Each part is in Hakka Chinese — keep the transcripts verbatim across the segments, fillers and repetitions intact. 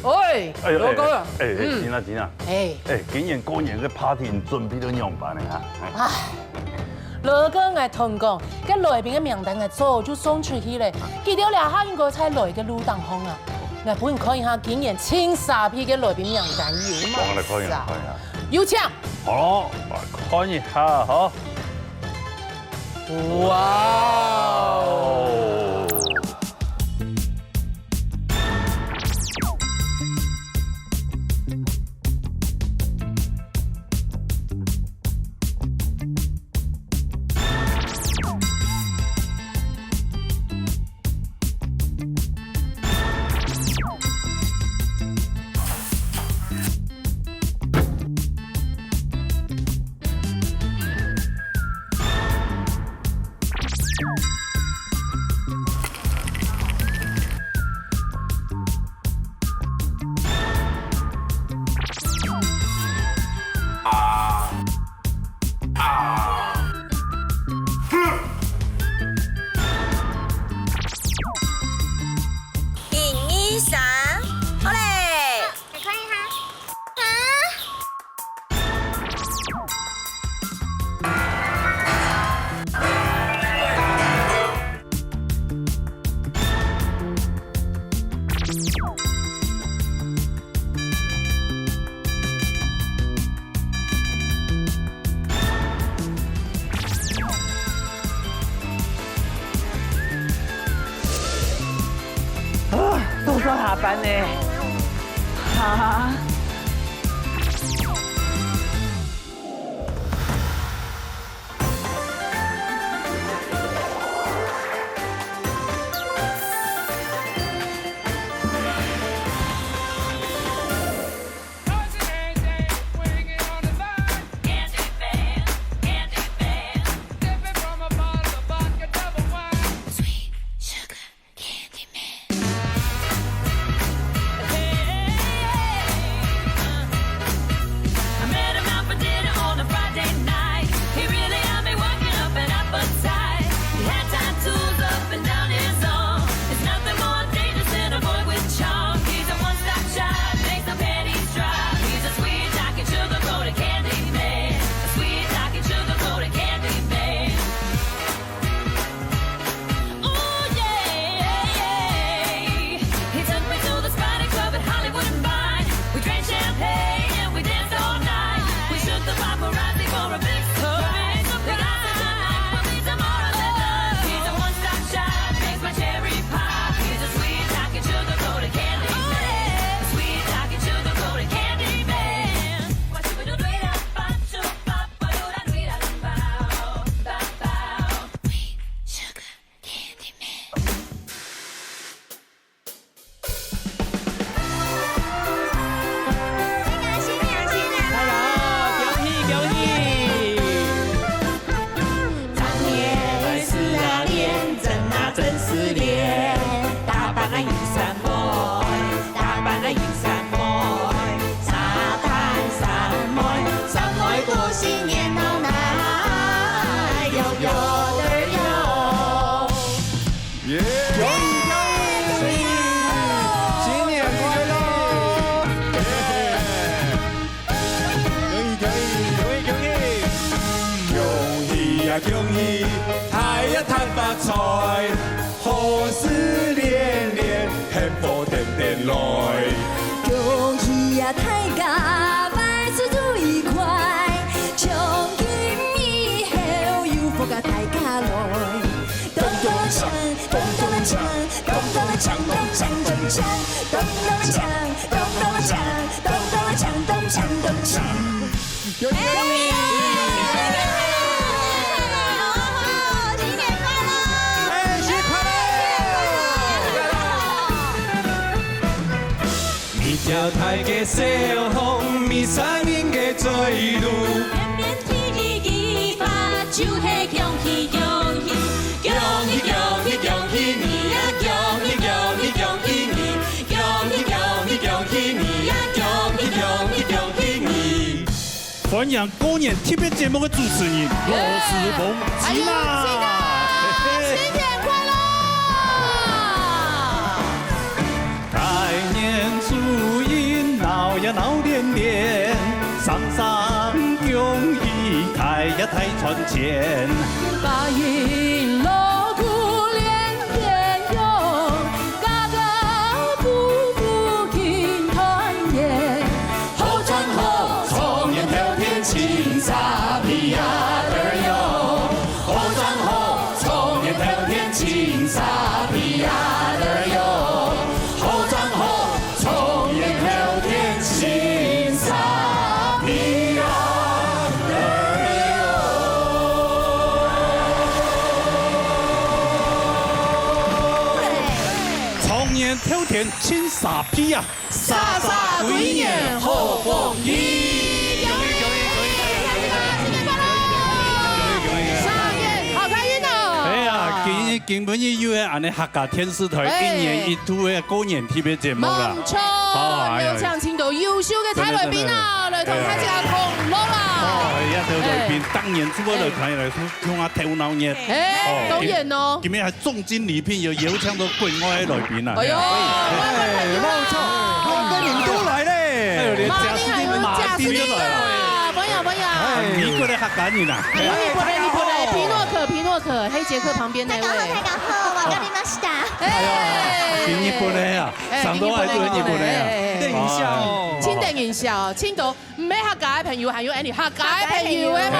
喂，哎呦，羅哥，哎，哎，哎，嗯。金娜，金娜，哎。哎，今年過年个party你準備到仰般呢？哈？哎。唉，羅哥，𠊎同你講，該來賓个名單𠊎早就送出去了，佢兜這下應該在來个路當中啊。𠊎分你看一下今年盡沙鼻个來賓名單有麼儕。好，來看一下，看一下。有請。好，來看一下哈。哇哦！ 一二三，好嘞！再看一下。啊？ 啊，都要下班呢。啊。 I met him out for dinner on a Friday night. He really had me working up an appetite. He had tattoos up and down his arm. There's nothing more dangerous than a boy with charm. He's a one-stop shop, makes the panties drop. He's a sweet talking sugar coated candy man. A sweet talking sugar coated candy man. Ooh, yeah, yeah, yeah. He took me to the Spotted Club at Hollywood and Vine. We drank champagne and we danced all night. We shook the paparazzi for a big surprise. We got such a night, we'll be tomorrow than us. He's a one-stop shop, makes my cherry pop. He's a sweet talking sugar coated candy man. Sweet talking sugar coated candy man. What you gonna do it up, bop, chop, bop, ba, do, da, do, da, bow, bow, bow. Sweet sugar candy man. 大家新年快樂！哎喲，恭喜恭喜！耶！恭喜恭喜！新年快樂！耶！恭喜恭喜！恭喜恭喜！恭喜啊恭喜，大家大發財，好事連連，幸福天天來。恭喜啊大家，萬事如意快，從今以後有福啊大家來。 咚咚锵，咚咚锵，咚咚锵，咚锵咚锵，咚咚锵，咚咚锵，咚咚锵，咚锵咚锵。恭喜！新年快樂！哎，新年快樂！ 每條大街小巷，每儕人个嘴裡。天邊第一句話就係恭喜恭喜，恭喜恭喜恭喜你呀，恭喜恭喜恭喜你，恭喜恭喜恭喜你呀，恭喜恭喜恭喜你。 歡迎過年特別節目个主持人羅斯峰，哎喲，金娜。金娜，新年快樂！呀鬧連連，聲聲恭喜，大呀大賺錢。八音鑼鼓連連響，家家戶戶慶團圓。好賺好，長年透天，親儕皮呀兒喲。好賺好，長年透天，親儕皮呀兒喲。好賺好， 長年透天親儕皮呀。長年透天親儕皮呀，儕儕過年好福氣。恭喜恭喜恭喜！新年快樂！新年好開運哦！哎呀，今今晡日又係恁呢客家電視台一年一度个過年特別節目啦。 無錯，好，哎呀，邀請盡多優秀个大來賓啊，真的，真的。來同大家共樂啦。哦，哎呀，大來賓，哎。當然主要來同大家來說，哎。共下頭腦熱。哎，哦，當然哦。今，今日還重金禮聘，有邀請到國外个來賓啊。哎喲，哎，無錯，好多人都來咧。哎喲，連賈斯汀的馬丁都來了。馬丁還有賈斯汀啊，不要不要。哎，美國个客家人啊。哎，日本人，日本人，皮諾可，皮諾可，黑傑克旁邊那位。大家好，大家好，わかりました。哎，哎喲，比日本人啊。 哎，上到愛做日本人啊。哎，哎，哎。等一下哦。請等一下哦，請到毋係客家个朋友，還有恁呢客家个朋友个吼，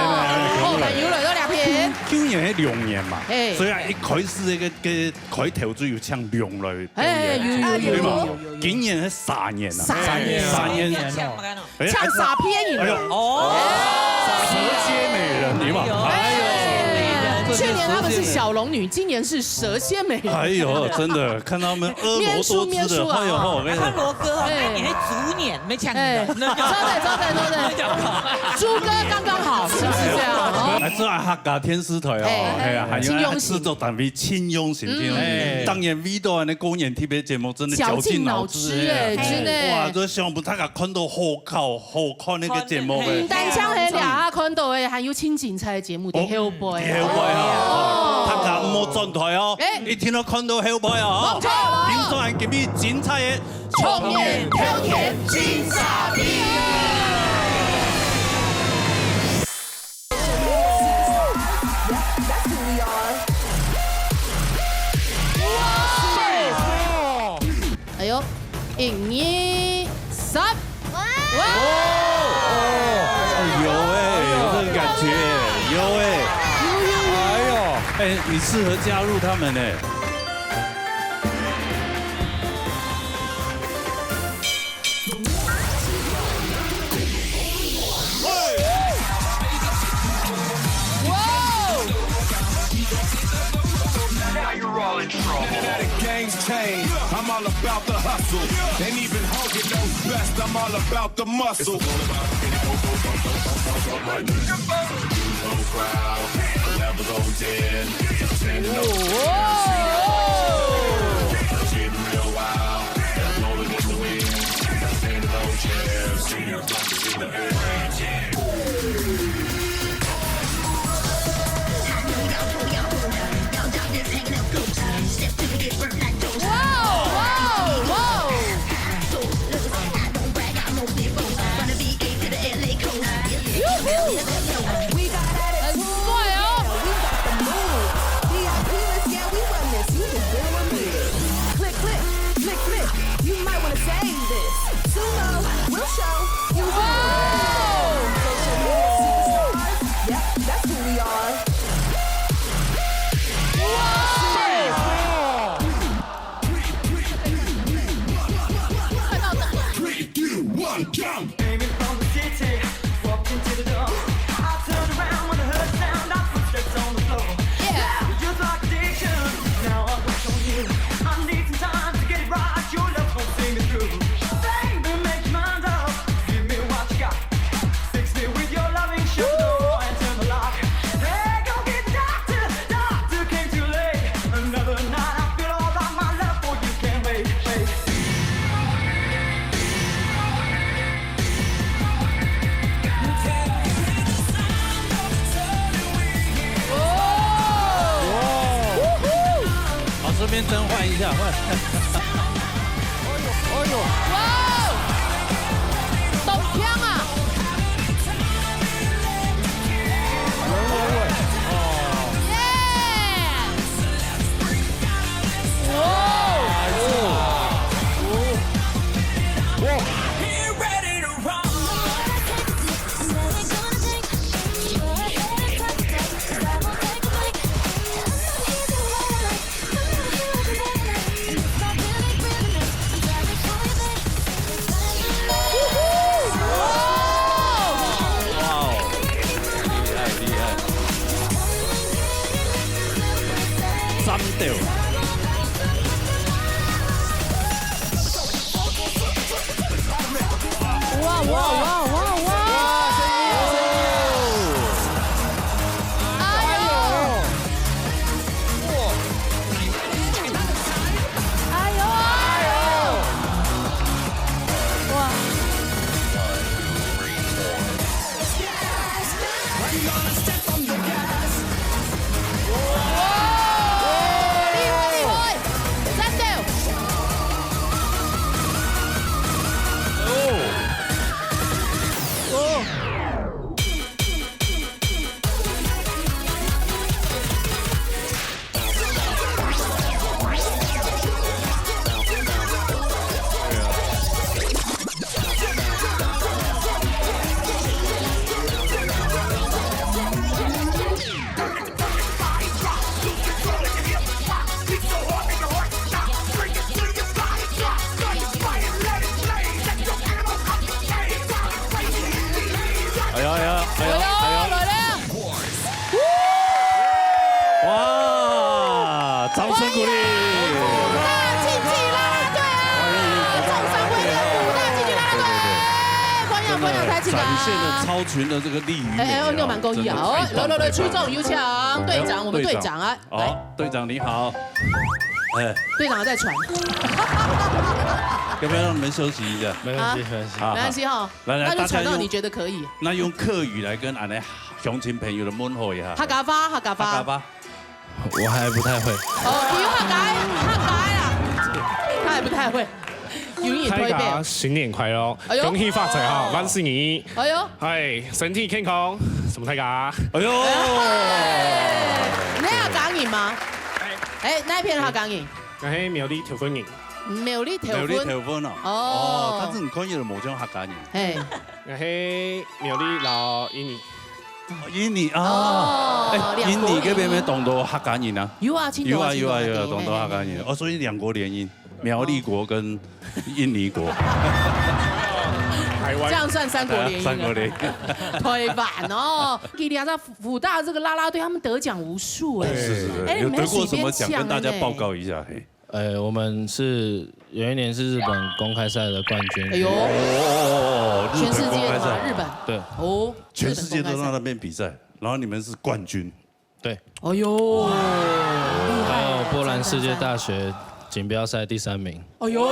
好朋友來到這片。舊，舊年係龍年嘛，哎。所以啊，一開始个，个開頭就有請龍來表演，哎，有，有，有，對嘛？有，有，有，有。今年係蛇年啊，蛇年。蛇年。蛇年哦。 哎，搶蛇皮个人。哎喲，哦。蛇蠍美人，你嘛，哎喲，哎喲，去年他們是小龍女，今年是蛇蠍美人。哎喲，真的，看他們婀娜多姿的，面書，面書啊。哎喲，我跟你講。看羅哥哦，哎。那年係豬年，沒搶你的。哎，真的，真的，真的。豬哥剛剛好，是不是這樣？哦。來，這下客家電視台哦，哎，哎呀，還有請用心。製作單位請用心，嗯。請用心。哎。當然，為到恁呢過年特別節目，真的絞盡腦汁哎。絞盡腦汁哎，哎。真的。哇，這想不到大家 看到好搞、好看个節目个。毋單淨係這下看到个，還有盡精彩个節目在後背啊。哦，後背啊，哦。大家毋好轉台哦，哎。一定要看到後背啊，哦。無錯。聽說還今日精彩个，長年透天精彩。 哎喲，一、二、三。哇！哦，哦，有哎，有這個感覺，有哎。哎喲，哎，你適合加入他們哎。 Now you're all in trouble. Now the game's changed. I'm all about the hustle. Ain't even Hogan knows best. I'm all about the muscle. Levels on ten. Standing on ten. Getting real wild. Rolling in the wind. Standing on ten. Senior blockers in the air. Wow, wow, wow. 很帥哦。 Click, click, click, click. You might wanna save this. Sumo, we'll show you who. Wow! Social media superstars. Yep, that's who we are. Wow! Three, two, one, jump! Aiming from the city, walked into the door. I turned around when I heard sound of footsteps on the floor. Yeah. Just like addiction, now I'm hooked on you. I need some time to get it right. Your love won't see me through. Baby, make your mind up. Give me what you got. Fix me with your loving show and turn the lock. Hey, go get the doctor. Doctor came too late. Another night I feel alright. My love for you can't wait, wait. 好，順便更換一下，換。哎呦，哎呦。哇哦！展现了超群的这个力与美啊。哎哎，六蛮公益啊！哦，来来来，出众有请队长，我们队长啊，好，队长你好。哎，队长在喘，要不要让你们休息一下？没关系，没关系。好没关系哈，来来那就喘到你大家用觉得可以。那用客语来跟俺的乡亲朋友的问候一下。客家话，客家话。客家话。我还不太会。哦，你有客家，客家啦，他还不太会，语音也推大家背。新年快樂，哎呦恭喜發財哈，萬事如意，哎呦，哎，身體健康，什麼大家？哎呦，你係客家人嗎？哎，哪一片客家人？我係苗栗頭份人，苗栗頭苗栗份。头份哦。哦哦，但是你看起来冇像客家人。嘿，我係苗栗摎印尼。印尼啊，哦哎，印尼兩国联姻那边没当多客家人啊？有啊，青有啊岛啊，有啊有啊，青岛当多客家人。哦，所以两国联姻，苗栗国跟印尼国。台灣这样算三国联姻了。三国联姻。台湾哦，吉利亚在福大这个啦啦队，他们得奖无数哎。是是是，哎，有得过什么你们随便奖？抢的呢跟大家报告一下。嘿，呃，我们是有一年是日本公开赛的冠军。哎呦，哦，日全世界的嘛，本公开赛，日本对，哦，全世界都在那日本公开赛边比赛，然后你们是冠军。对，哎呦，厉害还有波兰世界大学锦标赛第三名，哎呦，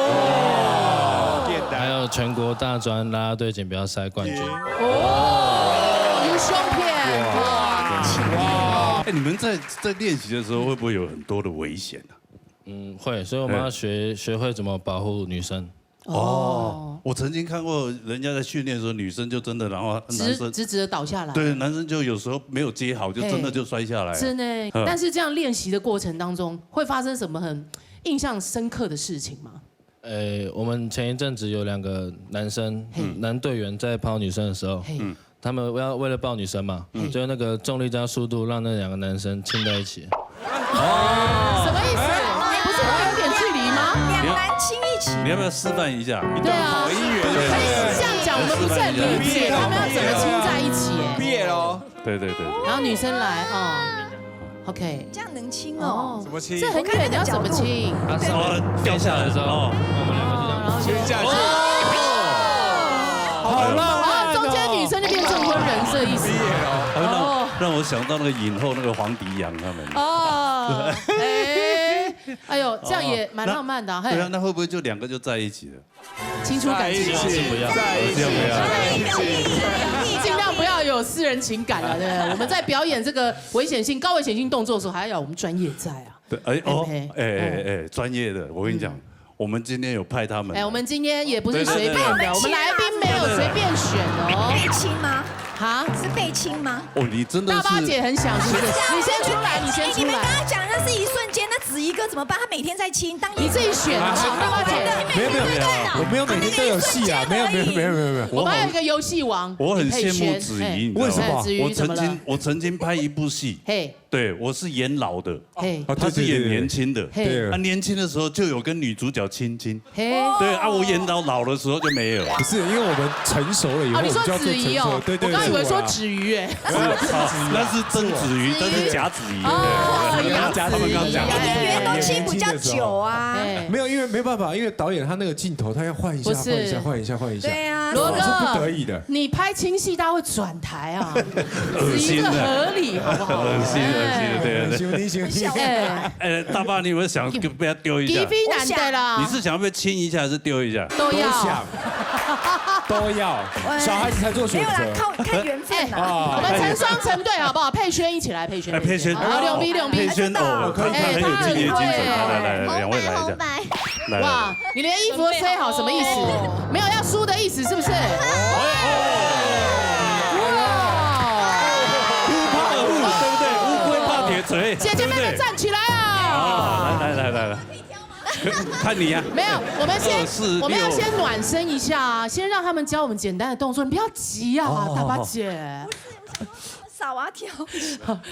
还有全国大专啦啦队锦标赛冠军。哦，有相片哇，哎，你们在在练习的时候会不会有很多的危险啊？嗯，会，所以我们要学学会怎么保护女生。哦，我曾经看过人家在训练的时候，女生就真的，然后男生直直直的倒下来，对，男生就有时候没有接好，就真的就摔下来。真的。嗯但是这样练习的过程当中，会发生什么很印象深刻的事情吗？呃，我们前一阵子有两个男生嘿男队员在抛女生的时候，嘿，他们要为了抱女生嘛，嗯就那个重力加速度让那两个男生亲在一起。什么意思？不是会有点距离吗？两男亲一起，你要不要示范一下？对啊，好远可以这样讲，我们不是很理解他们要怎么亲在一起哎。毕业喽，对对对，然后女生来哦，OK，这样能亲哦。哦，怎么亲这很远，你要怎么亲？他是哦，掉下来的时候，哦，然后就亲下去，好浪漫哦，中间女生就变证婚人，这意思吗？哎让哦让我想到那个影后那个黄迪阳他们。哦，哎，哎呦，这样也蛮浪漫的，嘿对啊，，那会不会就两个就在一起了？青出感情。在一起，这样不要。尽量不要有私人情感了，对不对？我们在表演这个危险性、高危险性动作的时候，还要有我们专业在啊。对，哎哦，哎哎哎哎，专业的，我跟你讲，我们今天有派他们来。哎，我们今天也不是对对对随便的，对我们来宾没有随便选的哦。被亲吗？哈，是被亲吗？哦，你真的是大巴姐很想，是不是？你先出来，你先出来。哎，你们刚刚讲的那是一瞬间，那子怡哥怎么办？他每天在亲，当你自己选的，大巴姐。没有没有没有，我没有每天都有戏啊，没有没有没有没有没有。我们还有一个游戏王，我很李佩轩羡慕子怡，你知道吗？为什么哎子瑜我曾怎么了经我曾经拍一部戏，嘿，对我是演老的，嘿，啊，他是演年轻的。嘿对啊，年轻的时候就有跟女主角亲亲，嘿，对啊，我演到老的时候就没有。不是，因为我们成熟了以后，哦，你说我们就要做成熟。子瑜哦，对对对，我刚以为说是我啊子瑜哎，那是曾子瑜，但是假子瑜。哦，对杨子他们刚讲瑜，哎，你们都亲比较久啊。哎，没有，因为没办法，因为导演他那个镜头，他要换一下，不是换一下，换一下，换一下。对啊，罗哥这是不得已的。你拍亲戏，大家会转台啊，恶心的子瑜这合理好不好？恶心的，恶心的，对对对。行行行，哎，哎，大巴，你有没有想被他丢一下鸡？飞难的啦，你是想要被亲一下还是丢一下？都要都想，都要，小孩子才做选没有啦，择。靠看缘分啦。啊我们成双成对好不好？佩萱一起来，佩萲，哎，佩萐，好，两位两位，佩萐哦，他很有敬业精神，哎来来来来，两位来一下，来来。哇，你连衣服都塞好，什么意思？没有要输的意思，是不是？哦，哇，不怕虎，对不对？乌龟怕铁锤，姐姐妹们对不对？站起来好，啊！来来来来来，看你呀。没有，我们先二四六我们要先暖身一下啊，先让他们教我们简单的动作，你不要急啊，哦大巴姐。少啊跳。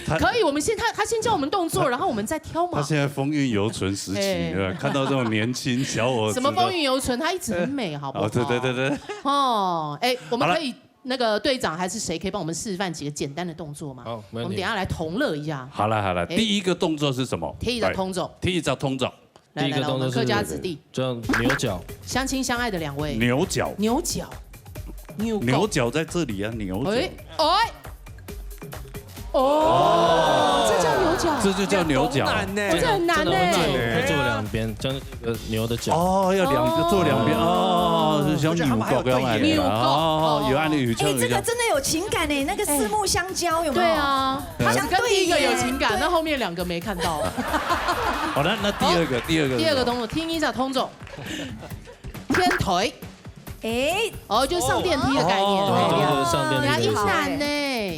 他可以，我们先他他先教我们动作，然后我们再挑嘛。他现在风韵犹存时期，哎对吧？看到这种年轻小伙子的，什么风韵犹存，她一直很美，好不好？哦，对对对对，哦，哎，我们好了可以那个队长还是谁可以帮我们示范几个简单的动作吗？好没问题我们等一下来同乐一下。好了好了，哎第一个动作是什么？第一个动作来，第一个动作，来来来，我们第一个动作是客家子弟，就扭脚，相亲相爱的两位，扭脚。扭脚，牛角。牛角在这里啊，牛角。哎，哎，哦，这叫牛角。这就叫牛角。这很难呢。这个很难呢。真的很难呢。可以做两边，这样是一个牛的角。哦，要两个，哦。做两边，哦，就像牛角一样。牛角。哦，有啊，有像哎，这个真的有情感哎，那个四目相交，有没有？对啊，它只跟第一个有情感，那后面两个没看到。好，那，那第二个，第二个是什么？第二个动作，第二个动作，天台。天台。 哎，哦，就上电梯的概念。哦，对，对，对，上电梯的概念。哎呀，一难呢。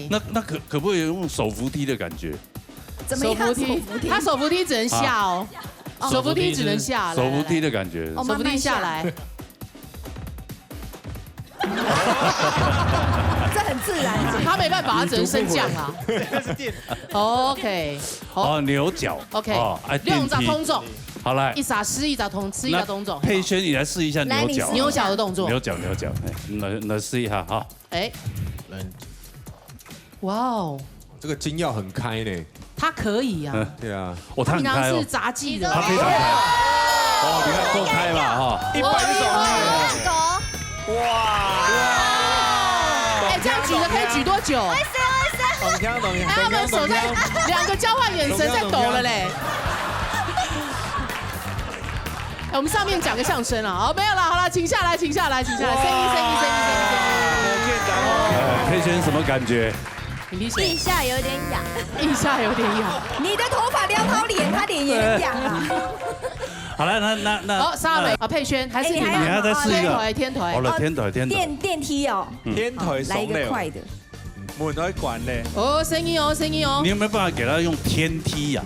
那，那可，可不可以用手扶梯的感觉？怎么样？手扶梯，手扶梯？它手扶梯只能下哦，啊。手扶梯只能下来，手扶梯的感觉。来，来，来。哦，手扶梯下来。慢慢下。这很自然啊。它没办法，它只能升降啊。OK，好。哦，牛角。OK，哦，哎，两只动作。电梯。好，来。一只示，一只动，示，一只动作。那佩萱，你来试一下牛角。来，你试一下。牛角的动作。牛角，牛角，哎，来，来试一下哈。哎。来。哇哦。这个筋要很开呢。它可以啊。嗯。对啊。哦，它很开哦。它平常是杂技的。它非常开。哦，你看够开嘛哈。一般是什么？哇。哎，这样举得可以举多久？懂听，懂听，哎，我们手在，两个交换眼神在抖了嘞。哎，我们上面讲个相声啊，好，没有了，好了，请下来，请下来，请下来，声音，声音，声音，声音，声音。哎，佩萱什么感觉？很明显。腋下有点痒。腋下有点痒。你的头发撩到脸，他脸也很痒啊。好了，那，那，那，好，沙美，那啊，佩萱，还是你们？哎，你还有吗？你还要再试一个。天台，天台。好了，天台，天台。电，电梯哦。嗯。天台松了。好，来一个快的。门开关嘞。哦，声音哦，声音哦。你有没有办法给他用天梯呀？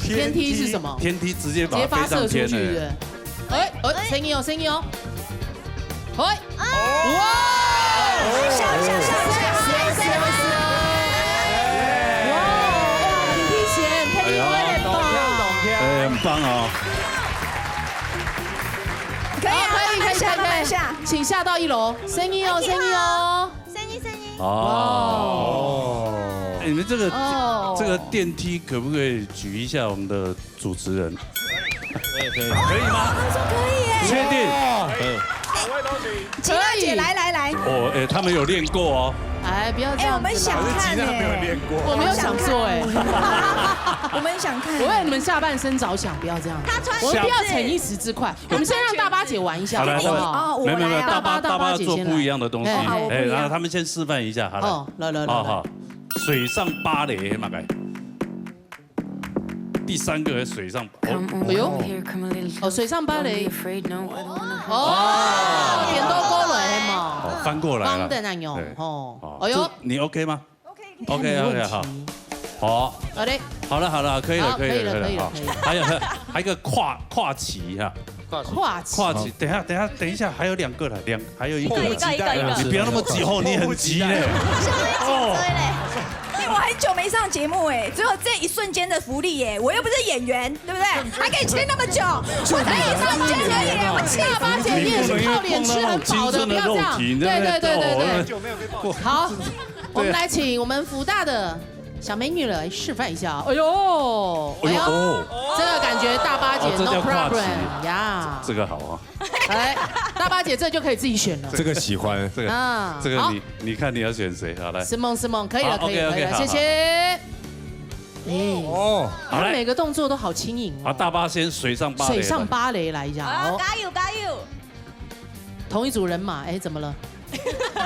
天梯是什么？天梯直接把它飞上天了。直接发射出去，对不对？哎，哎，声音哦，声音哦。哎，哇！哇，很明显，配音有点棒。哎，很棒哦。可以啊，好，可以，慢慢下，可以，可以。慢慢下。请下到一楼，声音哦，声音哦。声音，声音。哦。哇。哎，你们这个，哦。这个电梯可不可以举一下我们的主持人？可以，可以。可以吗？他说可以耶。确定？哇。嗯。秦大姐，可以。来，来，来。哦，哎，他们有练过哦。哎，不要这样子啦。哎，我们想看哎。可是吉娜没有练过。我没有想做哎。我们想看。我为你们下半身着想，不要这样。他穿我们不要逞一时之快，我们先让大巴姐玩一下，好，来，好不好？哦，我来啊。没有，没有，没有，大巴，大巴，大巴姐先来。大巴做不一样的东西。哎，好，我不一样。哎，然后他们先示范一下，好，来。哦，来，来，来，来。好，好。水上芭蕾，那个。 第三个水上，哦。哎呦。哦，水上芭蕾。哦，顛倒過來嘛。哦，翻過來了。翻的那樣，對。哦。哦，哎呦。这，你OK吗？OK，OK，好。好嘞。好了，好了，可以了，好，可以了，可以了，可以了，好。可以了。还有，还有，还有一个跨，跨骑哈。跨骑。跨骑。跨骑，等一下，等一下，等一下，还有两个了，两，还有一个。一个，一个，一个，一个。你不要那么急哦，你很急呢。迫不及待。哦。哎，我很久没上节目哎，只有这一瞬间的福利耶，我又不是演员，对不对？还可以签那么久，我才一瞬间而已，我气死。大巴姐，你也是靠脸吃很饱的，不要这样。对，对，对，对，对。好，我们来请我们福大的小美女来示范一下。哎呦，哎呦，哎呦，哦。这个感觉大巴姐，哦，这叫跨骑。No problem呀。这个好啊。 来，大巴姐这就可以自己选了。这个喜欢。这个，啊，这个你，好。你看你要选谁？好，来。Simon，Simon，可以了，好，可以了，OK，OK，可以了，好，谢谢。哎，哦。好，来。他每个动作都好轻盈哦。好，大巴先水上芭蕾，水上芭蕾来一下，好，哦。加油，加油。同一组人马，哎，怎么了？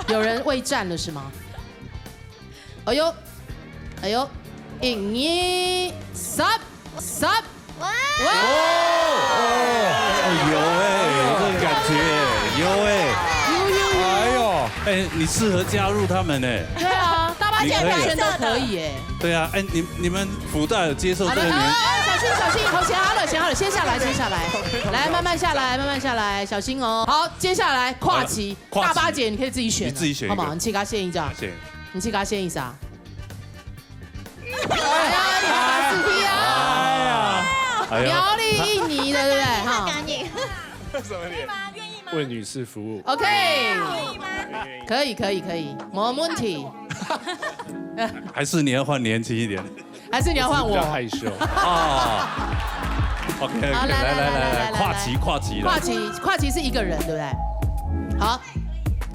有人畏战了是吗？哎呦，哎呦，一、二、三，三。 哇！哦，哦，哎，有哎，有这个感觉，有哎。有，有，有。哎呦，哎，你适合加入他们哎。对啊，大巴姐完全都可以哎。对啊，哎，你，你们福大有接受这个年，好的，哎，哎，小心，小心，好，先好了，先好了，先下来，先下来。来，慢慢下来，慢慢下来，小心哦。好，接下来跨骑，好了，跨骑。大巴姐，你可以自己选，你自己选一个。好不好？你自己给他选一下。谢谢。你自己给他选一下。 哎呀，你好难死题啊！哎呀，哎呦，苗栗、印尼的，对不对？哈。赶紧。什么脸？愿意吗？愿意吗？为女士服务。OK。愿意吗？可以，可以，可以，没问题。还是你要换年轻一点？还是你要换我？比较害羞。哦。OK，OK，好，来，来，来，来，来，来，来，跨骑，跨骑了。跨骑，跨骑是一个人，对不对？好。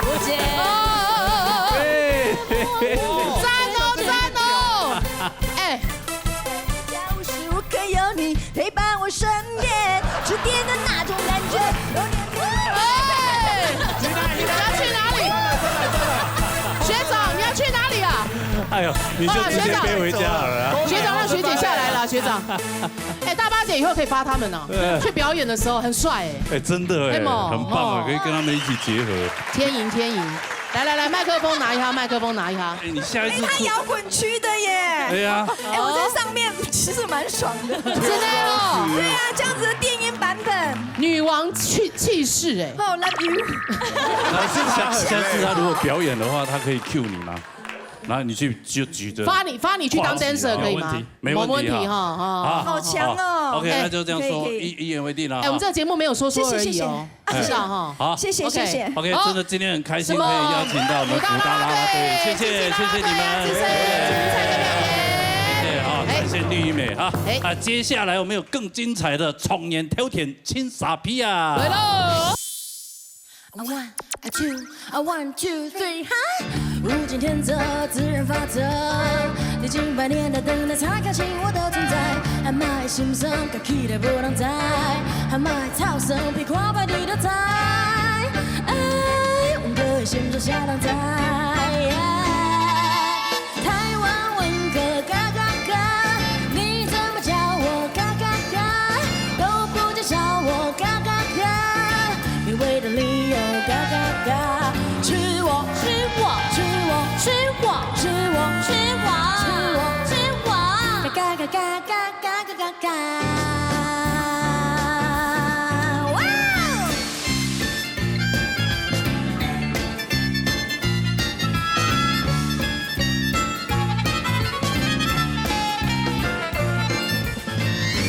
不见。哦，哦，哦，哦。赞哦，赞哦！哎，无时无刻有你陪伴我身边，沉淀的那种感觉，有点哎，你要去哪里？学长，你要去哪里啊？哎呦，你就直接飞回家好了啊。学长让学姐下来了，学长。哎，大巴姐以后可以发他们哦，去表演的时候很帅哎。哎，真的哎，哎么很棒啊，哦可以跟他们一起结合。天赢天赢，来来来，麦克风拿一下，麦克风拿一下。哎，你下一次哎，他摇滚区的耶。哎呀，哎，我在上面其实蛮爽的。真的哦，对啊，这样子的电音版本。女王气气势哎。哦，love you。老师下下次他如果表演的话，他可以 cue 你吗？然后你去就举着发你发你去当 dancer 可以吗？没问题没问题没问题哈哈。啊好强哦，OK，哎那就这样说，可以可以一一言为定了。哎，我们这个节目没有说说而已谢谢谢谢哦，哎是啊哈。谢谢谢 OK 谢。 OK，好真的今天很开心可以邀请到我们福大啦啦队，谢谢谢谢你们，谢谢精彩的表演。谢谢啊，哎感谢绿衣美哈哎。啊，接下来我们有更精彩的创年挑战，请啥皮啊？来喽。 I want, I two, I want two, three, 哈！物竞天择，自然法则。历经百年的等待，才看清我的存在。阿妈的心酸，家己都无人知。阿妈的操心，比看破你都知。哎，阮哥的心酸，啥人知？台湾文哥嘎嘎嘎，你怎么叫我嘎嘎嘎？都不叫笑我嘎嘎嘎，你为的理由嘎嘎嘎。吃我，吃我，吃我，吃我，吃我，吃我，吃我，吃我，嘎嘎嘎嘎嘎嘎嘎嘎。哇！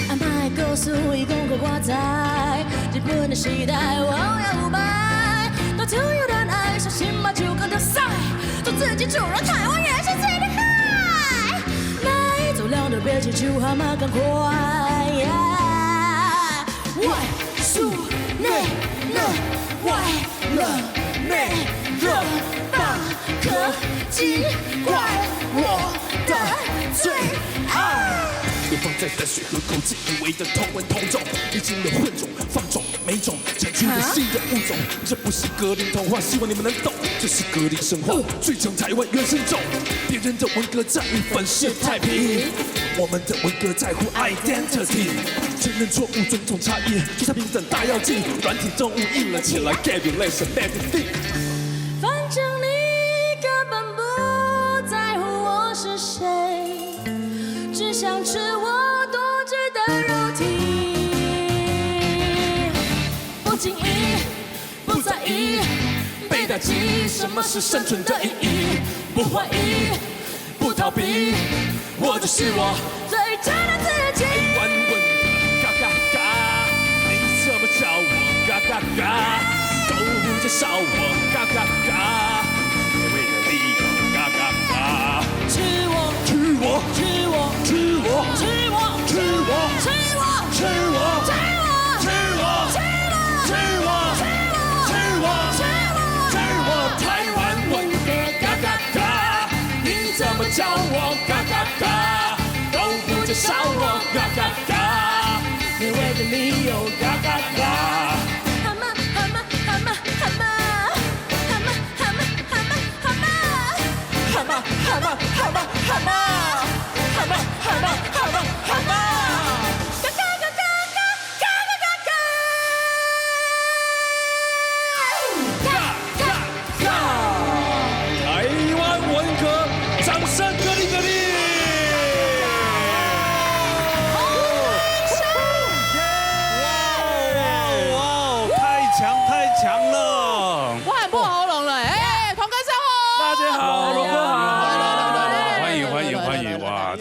阿妈的故事，伊讲予我知，日本的时代，我也有捌。到处有恋爱，小心嘛就跟着晒。做自己主人，台湾也是最厉害。哪一种两头边去就蛤蟆赶快呀！外树内嫩，外冷内热，蚌壳精怪我的最爱。远方在淡水河口，自以为的同文同种，历经了混种、放种、没种，产出了新的物种。这不是格林童话，希望你们能懂，这是格林神话，最强台湾原生种。别人的文革在于粉饰太平，我们的文革在乎 identity。承认错误，尊重差异，就像平等大跃进。软体动物硬了起来，gay relationship。反正你根本不在乎我是谁，只想吃我多汁的肉体。不经意，不在意，被打击，什么是生存的意义？不怀疑，不逃避，我就是我最真的自己。台湾文歌嘎嘎嘎，你怎么叫我嘎嘎嘎？都不接笑我嘎嘎嘎，为了理由嘎嘎嘎。吃我，吃我，吃我，吃我，吃我，吃我，吃我，吃我，吃我，吃我，吃我，吃我，吃我，台湾文歌嘎嘎嘎，你怎么叫我嘎嘎嘎？都不接笑我嘎嘎嘎，你为的理由嘎嘎嘎。蛤蟆，蛤蟆，蛤蟆，蛤蟆，蛤蟆。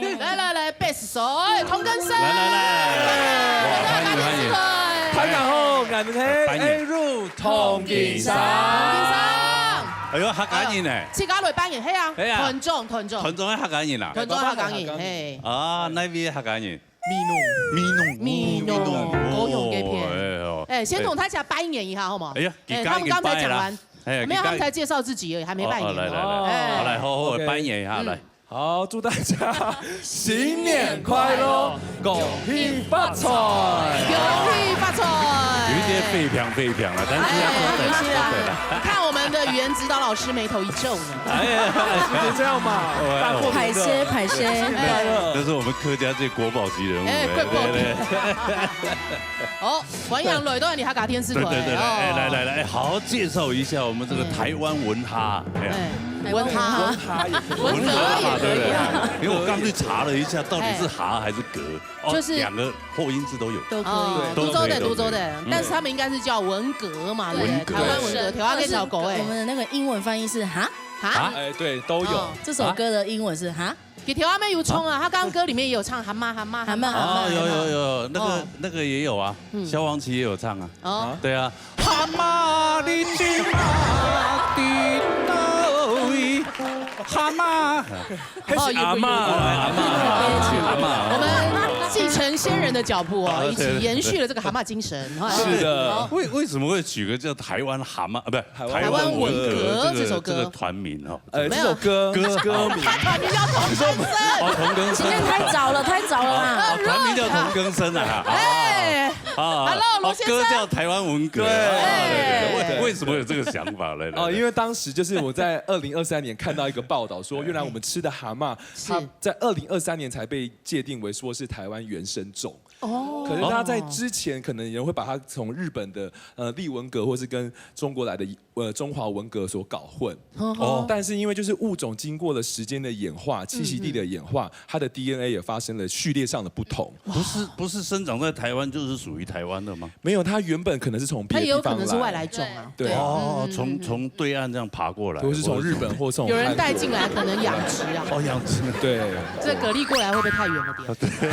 來來來，best手，哎，同根生。來來來，哇，歡迎歡迎。大家好，𠊎等係歡迎。A Ru同根生。同根生。哎喲，客家人呢？自家來扮演，係啊，係啊。團長，團長。團長係客家人啊？團長客家人，係。啊，哪位客家人？美濃。美濃。美濃，高雄該片。哦，哎喲。哎，先同大家扮演一下好嗎？哎呀，哎，他們剛才講完，哎，沒有，他們才介紹自己而已，還沒扮演哦。哦，來來來，哎。好，來，好好，OK。扮演一下，來。 好，祝大家新年快樂，恭喜發財！恭喜發財！有一點廢票廢票了，但是要做得了，哎，做得了。你看我們的语言指导老师眉头一皱呢。哎呀，是这样嘛？大过年的，歹势，歹势。新年快乐！这是我们客家界国宝级人物，哎，哎，国宝级。对，对，对。好，欢迎来到你客家电视台，对，对，对，对，哎，哦。来，来，来，哎，好好介绍一下我们这个台湾文哈，哎呀。哎。 文哈，文哈嘛，对不对？因为我刚去查了一下，到底是哈还是格？哦，就是两个后音字都有。都可以。哦，都可以，都可以。都做得，都做得，嗯。但是他们应该是叫文格嘛，对不对？文格。台湾文格，台湾可以找狗哎。我们的那个英文翻译是哈？哈？哎，对，都有。哦，这首歌的英文是哈？给台湾妹有唱啊，他刚刚歌里面也有唱蛤蟆蛤蟆蛤蟆。蛤蟆蛤蟆，哦，有，有，有，那个，哦。那个也有啊，嗯。萧煌奇也有唱啊。哦。对啊， 蛤蟆，你知吗？在哪位？蛤蟆。哦，也不一样。哦，阿嬷，阿嬷，阿嬷。我们继承先人的脚步哦，啊，一起延续了这个蛤蟆精神，哈。对，对，对。是的。好。为，为什么会取个叫台湾蛤蟆？啊，不是，台湾文格。台湾文格这个，这首歌。这个团名哦。 呃，没有。这首歌，歌，歌名。他团名叫同根生。哦，同根生。今天太早了，太早了啦。哦，哦，团名叫同根生啊。哎。啊，Hello，罗先生。哦，歌叫台湾文格。对。啊，对，对，对。哎。为，为什么有这个想法嘞？哦，因为当时就是我在二零二三年看到一个报道，说原来我们吃的蛤蟆，是。它在二零二三年才被界定为说是台湾原生种。哦。可是它在之前，可能有人会把它从日本的，呃，立文格，或是跟中国来的，呃，中华文格所搞混。 哦。但是因为就是物种经过了时间的演化，栖息地的演化，它的D N A也发生了序列上的不同。不是，不是生长在台湾就是属于台湾的吗？没有，它原本可能是从别的地方来。它也有可能是外来种啊。对。哦，嗯，嗯，从，嗯。从对岸这样爬过来，或是从日本或从有人带进来，可能养殖啊。哦，养殖。对。这蛤蜊过来会不会太远了点？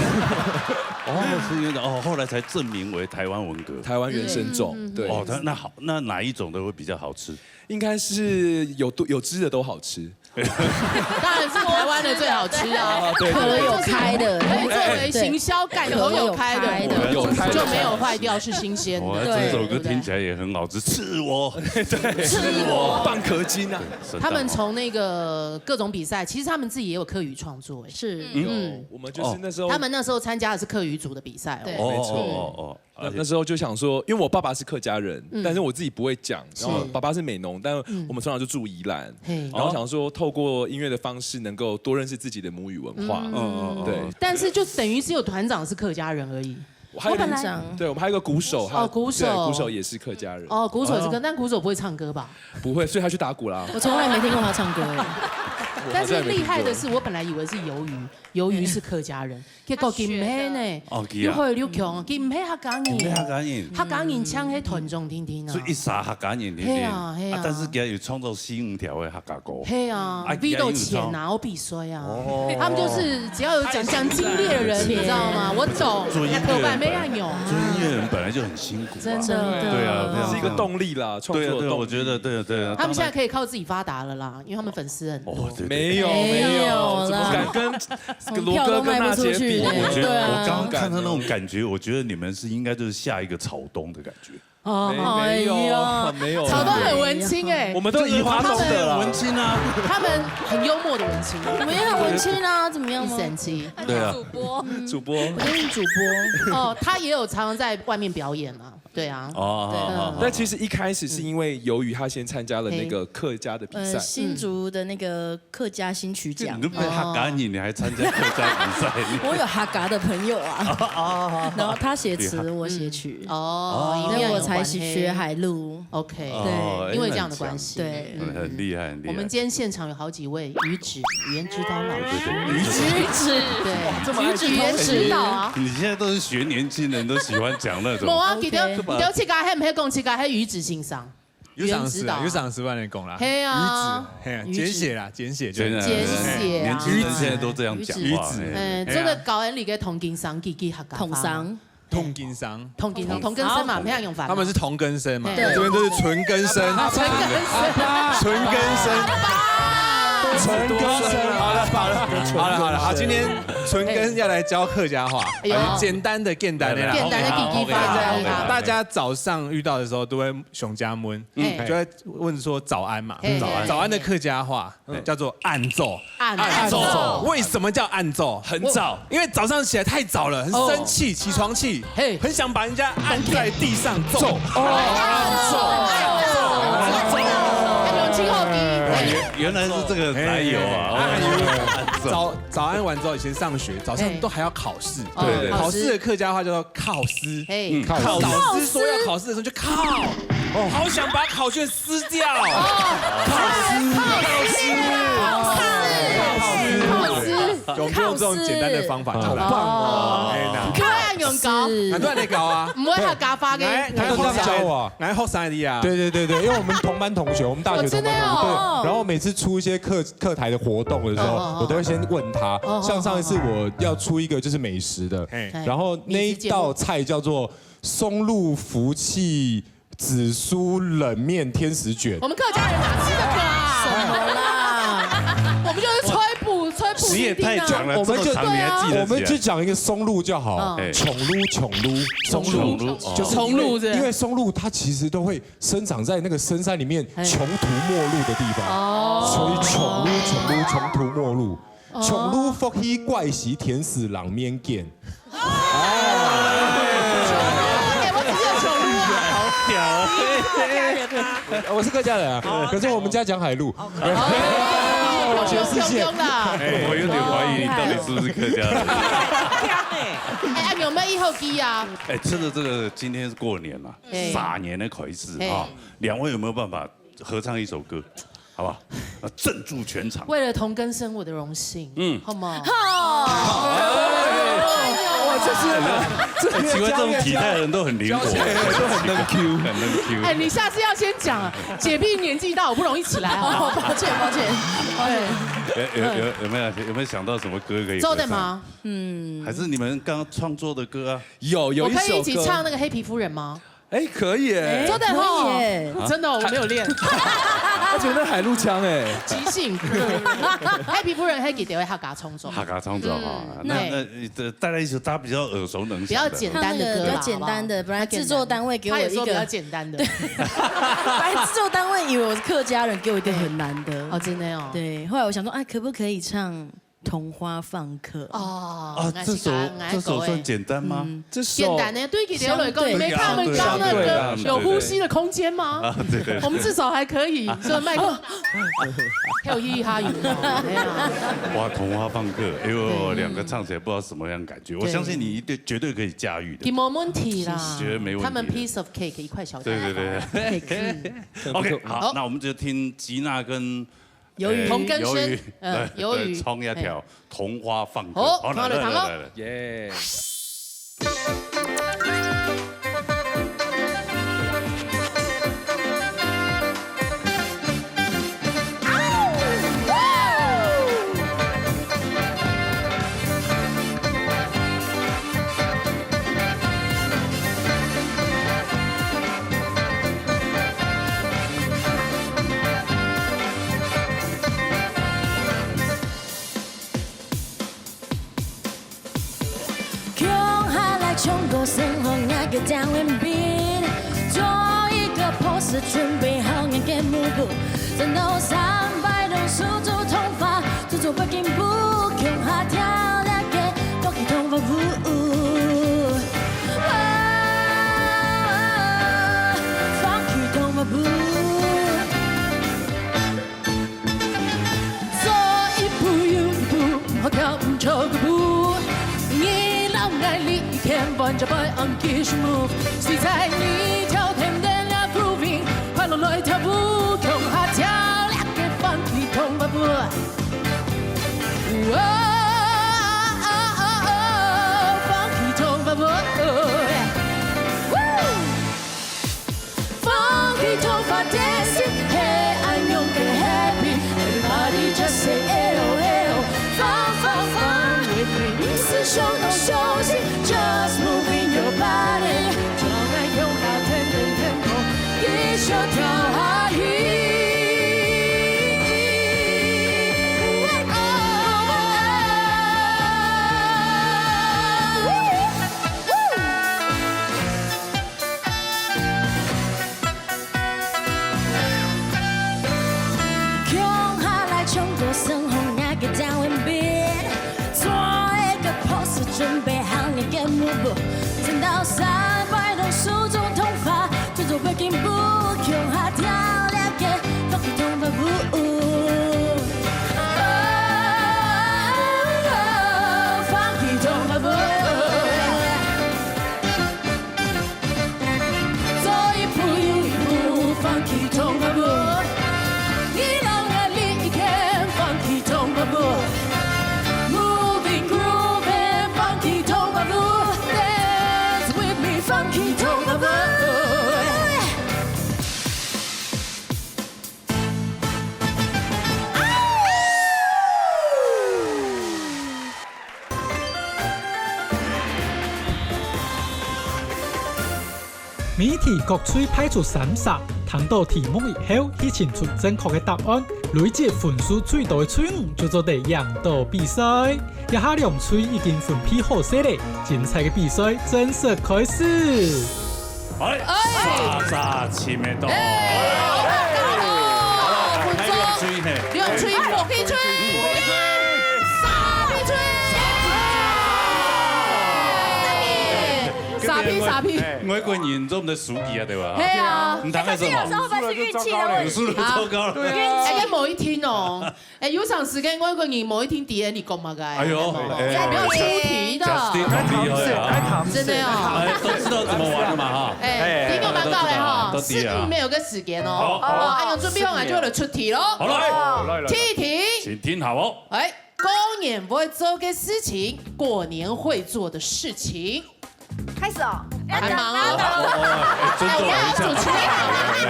哦，是有点，哦，后来才证明为台湾文格。台湾原生种，嗯，嗯，嗯。对。哦，那，那好，那哪一种的会比较好吃？ 应该是有多，有汁的都好吃。当然是台湾的最好吃啊。哦，对，对，对。壳有开的。可以作为行销概念，对。壳有开的，壳有开的。有开的就没有坏掉，是新鲜的。哇，这首歌听起来也很好吃，对，对，对。刺我。对，刺我。蚌壳精啊。真的哦。他们从那个各种比赛，其实他们自己也有客语创作，哎。是。嗯。有，我们就是那时候，哦。他们那时候参加的是客语组的比赛哦。对。哦，没错。哦，哦，哦。 那，那时候就想说，因为我爸爸是客家人，嗯。但是我自己不会讲，然后爸爸是美浓，是。但我们从小就住宜兰，嗯。嘿。然后想说透过音乐的方式能够多认识自己的母语文化。嗯，嗯，嗯，嗯。对。但是就等于只有团长是客家人而已。我还有一个，我本来，对，我们还有一个鼓手，他，哦，鼓手。对，鼓手也是客家人。哦，鼓手是客，哦。但鼓手不会唱歌吧？不会，所以他去打鼓啦。我从来没听过他唱歌耶。我好像也没听过。但是厉害的是，我本来以为是鱿鱼，魷鱼是客家人，结果佢毋係呢。哦，佢啊。你好，你強，佢毋係客家人。佢毋係客家人。客家人唱係團長定定啊。所以一儕客家人定定。係啊，係啊。啊，但是佢又創造四五條个客家歌。係啊，啊，為到錢啊，佢又唱。我必須啊。哦。他们就是只要有讲，讲经理的人，你知道吗？我走，做音乐的人本来，那可不然没按钮。做音乐的人本来就很辛苦啊。真的。对啊，非常，是一个动力啦，创作的动力。对啊，对啊，我觉得，对啊，对啊。他们现在可以靠自己发达了啦，因为他们粉丝很多。哦，对，对，对。没有，没有，没有啦。怎么敢跟 罗哥跟娜姐比，我觉得，对啊。我刚刚看到那种感觉，我觉得你们是应该就是下一个草东的感觉。哦，没，没有，哎呀，没有。草东很文青哎。我们都移花东的啦。他们很文青啊。他们很幽默的文青。我们也很文青啊，怎么样吗？一神奇。对啊。主播。主播。我就是主播。哦，他也有常常在外面表演啊。对啊，哦，对，好，好，嗯。好。那其实一开始是因为由于他先参加了那个客家的比赛。呃，新竹的那个客家新曲奖。你都不是客家人，你还参加客家比赛？我有客家的朋友啊。哦，好，好，好。然后他写词，我写曲。哦，哦。所以我才学海陆。OK。哦，对。哎，因为这样的关系。那很强。对。嗯，很厉害，很厉害。我们今天现场有好几位语指语言指导老师。对，对，对。语指。对，这么爱举同时。语言指导啊。你现在都是学年轻人，都喜欢讲那种。没啊，OK。记得，记得自家还毋会讲自家还语指先生。语言指导啊。有赏识啊，有赏识万年功啦。嘿啊。语指，嘿啊，语指。简写啦，简写就好。简写啊。年轻人现在都这样讲话，语指。哎。哎，做个高恩里个同根生，记记客家话。同生。同根生。同根生，同根生嘛，同，没有用法。他们是同根生嘛，对。这边都是纯根生。啊，纯根生。纯根生。纯根生。好了，好了，好了，好了，好，今天纯根要来教客家话，哎呦。简单的，简单的啦。简单的，OK，OK，OK。大家早上遇到的时候都会上家门，嗯。就会问说早安嘛。嘿。早安。早安的客家话，嗯。叫做暗早。暗早。暗早。为什么叫暗早？很早。因为早上起来太早了，很生气，哦。起床气，嘿。很想把人家按在地上揍。揍。哦。暗早。暗早。暗早。暗早。哦，原，原来是这个来由啊。哎，哦。早，早安完之后，以前上学，早上都还要考试。对，对。考试的客家话叫做考试。嘿。嗯。考试。考试，说要考试的时候就靠，哦。好想把考卷撕掉。哦。考试。考试。考试。考试。有没有这种简单的方法出来？好棒哦。哎，那。看用搞。是。那都在搞啊。不会客家话个。来，来，好，这样教我。来，好，三弟啊。对，对，对，对，因为我们同班同学，我们大学同班同学，哦，真的哦。对，然后每次出一些客，客台的活动的时候，哦，哦，哦。我都会先问他。哦，哦，像上一次我要出一个就是美食的，嘿。然后那一道菜叫做松露福气紫苏冷面天使卷。我们客家人哪吃得个啊？什么啦？我们就是吹补，吹补你一定啊。你也太强了，我们就，这么长你还记得起来。我们就讲一个松露就好，嗯。穷露，穷露，松露，穷露，哦。就是因为，穷露是不是？因为松露它其实都会生长在那个深山里面，嘿。穷途末路的地方，哦。所以穷露，穷露，穷途末路。 哦。穷露福氣怪喜甜死冷面卷。哎，我只有穷露啊。好屌啊！我是客家人啊，哦，可是我们家讲海陆。哦，全世界。哦，我有点怀疑你到底是不是客家人。哎，啊，你有没有一口气啊？哎，趁着这个今天是过年嘛，哎。蛇年个开始啊，哎。两位有没有办法合唱一首歌？ 好不好？啊，镇住全场。为了同根生，我的荣幸，嗯。好吗？好。哇，这是，这哎，奇怪，这种体态的人都很灵活，交起来都很能Q。很能Q。哎，你下次要先讲啊，姐弟年纪大，我不容易起来，好不好？抱歉，抱歉，抱歉。有，有，有，有没有，有没有想到什么歌可以合唱？周董吗？嗯。还是你们刚刚创作的歌啊？有，有一首歌。我可以一起唱那个《黑皮夫人》吗？ 哎，可以耶。哎，周董吼，可以耶。真的哦，我没有练。他觉得海陆腔哎。即兴。黑皮夫人，黑皮就会客家创作。客家创作哈，嗯。那，那，那，呃，带来一首大家比较耳熟能详的。比较简单的歌啦，唱那个比较简单的，好不好？本来制作单位给我一个，他也说比较简单的。对。本来制作单位以为我是客家人，给我一个很难的。哦，真的哦。对，后来我想说，哎，可不可以唱《桐花放客》？哦，啊，这首，这首算简单吗？嗯。这首简单的，对佢哋来讲，相对，你没看他们刚那个相对啦，有呼吸的空间吗？啊，对，对，对。我们至少还可以，所以麦克风还有嘻哈有没有？哎呀。哇，桐花放客，哎呦，对。两个唱起来不知道什么样的感觉。我相信你一定绝对可以驾驭的。佢冇问题啦，绝对没问题的。他们piece of cake，一块小蛋糕。对，对，对。Cake，嗯。OK，好，好。那我们就听吉娜跟 魷鱼。同根生，魷鱼，嗯，对，对，魷鱼。唱一条，嘿。桐花放客。好，好，来，来，来，来，来，来。耶。共下來唱歌生活，𠊎个張文斌，做一個博士，準備好𠊎个目標，等到三百六十度桐花，走走北京步，共下跳那個國際桐花舞。毋著个舞，你老愛你一天半隻擺on kiss move，誰在你跳天天啊moving，快樂來跳舞，共下跳這个funky tonfa舞。哦，funky tonfa舞。Funky tonfa dancing，係恁樣个happy。Everybody just say eyo eyo。Fun fun fun with me，你是小東小西，just moving your body。就愛用到天天天空，繼續跳下去。共下來唱歌，生活那個張文斌，做一個pose，準備行一個move，真到三擺動手中tonfa，做做breaking步，共下跳兩個funky tonfa舞。Funky tonfa舞。 做一步又一步，funky tonfa舞。你老愛你一天，funky tonfa舞。Moving, grooving, funky tonfa舞。Dance with me, funky tonfa舞。 謎題各隊派出三儕，聽到題目以後，去尋出正確个答案，累積分數最多个隊伍就做得贏到比賽。這下兩隊已經分配好勢咧，精彩个比賽正式開始。哎，哎。沙沙尋得到。哎，好棒哦！好啦，分數。兩隊，嘿。兩隊，兩隊。 沙鼻吹！沙鼻，沙鼻。外國人做毋得輸佢啊，對吧？係啊。你大概是嘛？有時候會不會是運氣的問題？輸了就糟糕了。運氣。哎，該無一定哦。哎，有長時間外國人無一定知你講麼个。哎喲，哎。不要出題的。Justin很厲害啊。真的哦。哎，都知道怎麼玩了嘛，哈。哎，題目蠻高的哈，都知啊。十五秒个時間哦。好。哦，哎喲，準備好來就來出題咯。好，來。好，來，來。第一題。請聽好哦。哎。 過年會做个事情，過年會做的事情。開始哦，要講，還忙哦。要講。哦，哦，哦，哎，尊重一下。哎，我要主持人。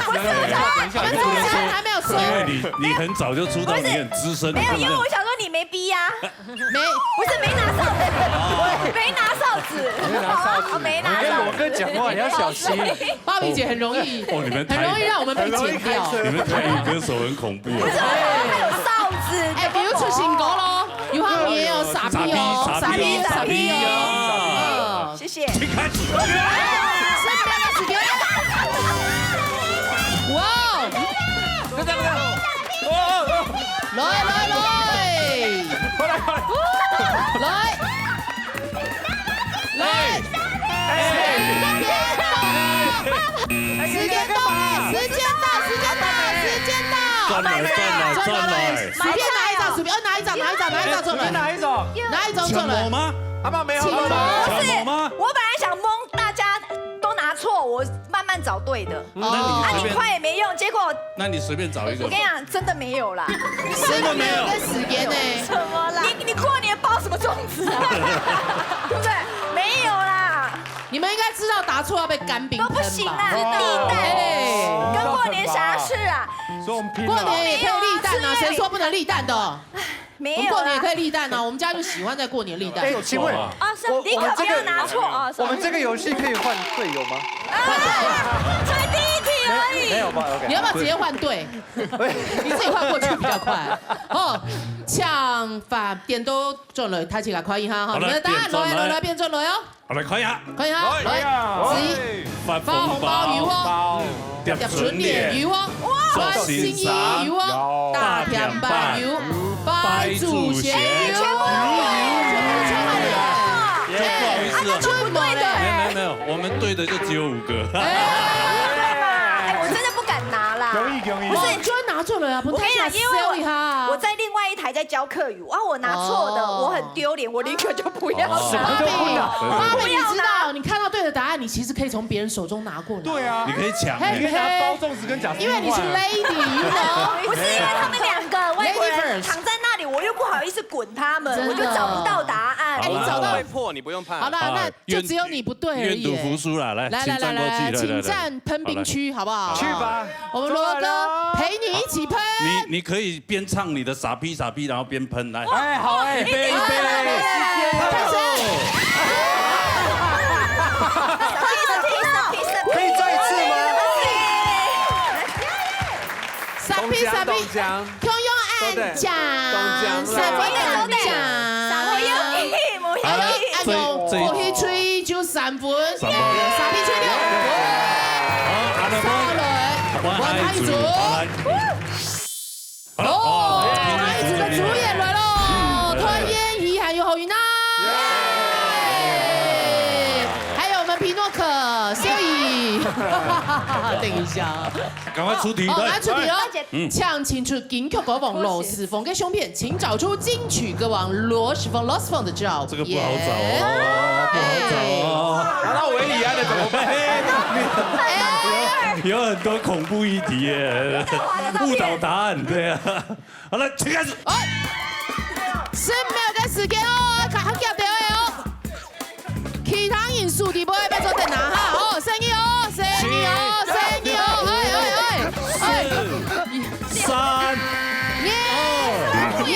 不是，我想要，等一下，你不能說，你不能說，還沒有說。因為你，你很早就出道，不是，你很資深，沒有，你不能。因為我想說你沒逼呀。沒，不是，沒拿哨子，哦。沒拿哨子，沒拿哨子。哦，沒拿哨子。哎，我跟你講話，你要小心。芭比姐很容易，哦，你們台，很容易讓我們被剪掉。你們台語歌手很恐怖。不是，我們還有哨子。哎，比如出新歌咯。 有行業哦，沙鼻哦，沙鼻，沙鼻，沙鼻哦。謝謝。請開始。哇！來，來，來。來。來。 時間到了，時間到，時間到，時間到。轉來，轉來，轉來。隨便拿一張，隨便，哦，拿一張，拿一張，拿一張出來。你拿一張。拿一張出來。搶答嗎？阿爸沒有喝嗎？搶答嗎？不是，我本來想蒙大家都拿錯，我慢慢找對的。那你隨便，啊，你快也沒用，結果那你隨便找一個。我跟你講，真的沒有啦。真的沒有。這時間呢？怎麼啦？你，你過年包什麼粽子啊？對不對？沒有啦。 你們應該知道答錯要被乾冰噴吧？都不行啦，立蛋，哎。跟過年啥事啊？所以我們拼了。過年也可以立蛋啊，誰說不能立蛋的？沒有啦。我們過年也可以立蛋啊，我們家就喜歡在過年立蛋。哎，請問，哦，是，我，你可不要拿錯哦，我們這個，我們這個遊戲可以換隊友嗎？啊，才第一題而已。沒有，沒有吧，OK。你要不要直接換隊？你自己換過去比較快。哦，請發，點到轉來，大家看一下哈，好，來，你們的答案，來，來，來，變轉來哦。 好，來看一下。看一下，來，來呀。來，發紅包有哦，包，貼春聯有哦，哇，拜新年有哦，打電話有，拜祖先有，哎，全部都有，全部都有。哎，不好意思啊。啊，那就不對的。沒有，沒有，沒有，我們對的就只有五個。哎，對吧？哎，我真的不敢拿啦。容易，容易。不是，你就拿拿出來啊，不太想笑一下。我在另外一台在教客語，啊，我拿錯的，哦我很丢脸，我宁可就不要哦拿。什么都不拿。芭比，你知道，你看到对的答案，你其实可以从别人手中拿过来。对啊，你可以抢嘿哎。你可以拿包粽子跟假斯因为你是 lady，you know。不是因为他们两个外国 Lady 人 first 躺在那里，我又不好意思滚他们，真的我就找不到答案。哎，你找到被迫你不用怕。好了，啊那就只有你不对而已。愿赌服输了，来，来来来来来，请站过去，请站喷冰区好不好？去吧，我们罗哥陪你一起喷。你你可以边唱你的傻逼傻逼，然后边喷，来，哎，好哎，预备预备，开始。可以再一次吗？傻逼傻逼，东江，共样按赞，东江三分按赞。我有意，我有哎呦，意。哎呦，这这过去吹就三分，三分哎，傻逼吹六分。好，阿德上来，我我台一组。好来，哦，台一组的主演来了，团员一涵有好运呐。耶！还有我们皮诺可、秀仪。等一下。赶快出题，哦，来来出题哦来。嗯想请出金曲歌王罗时丰的相片，请找出金曲歌王罗时丰，罗时丰的照片。这个不好找哦，不好找哦。拿到维里安的怎么办？哎，有很多恐怖议题耶，误导答案，对啊。好了，请开始。哦，十秒的时间哦，看好脚掉的哦。其他因素你不会被做等拿哈，哦，生意哦，生意哦，生意哦，哎哎哎哎，三，耶耶，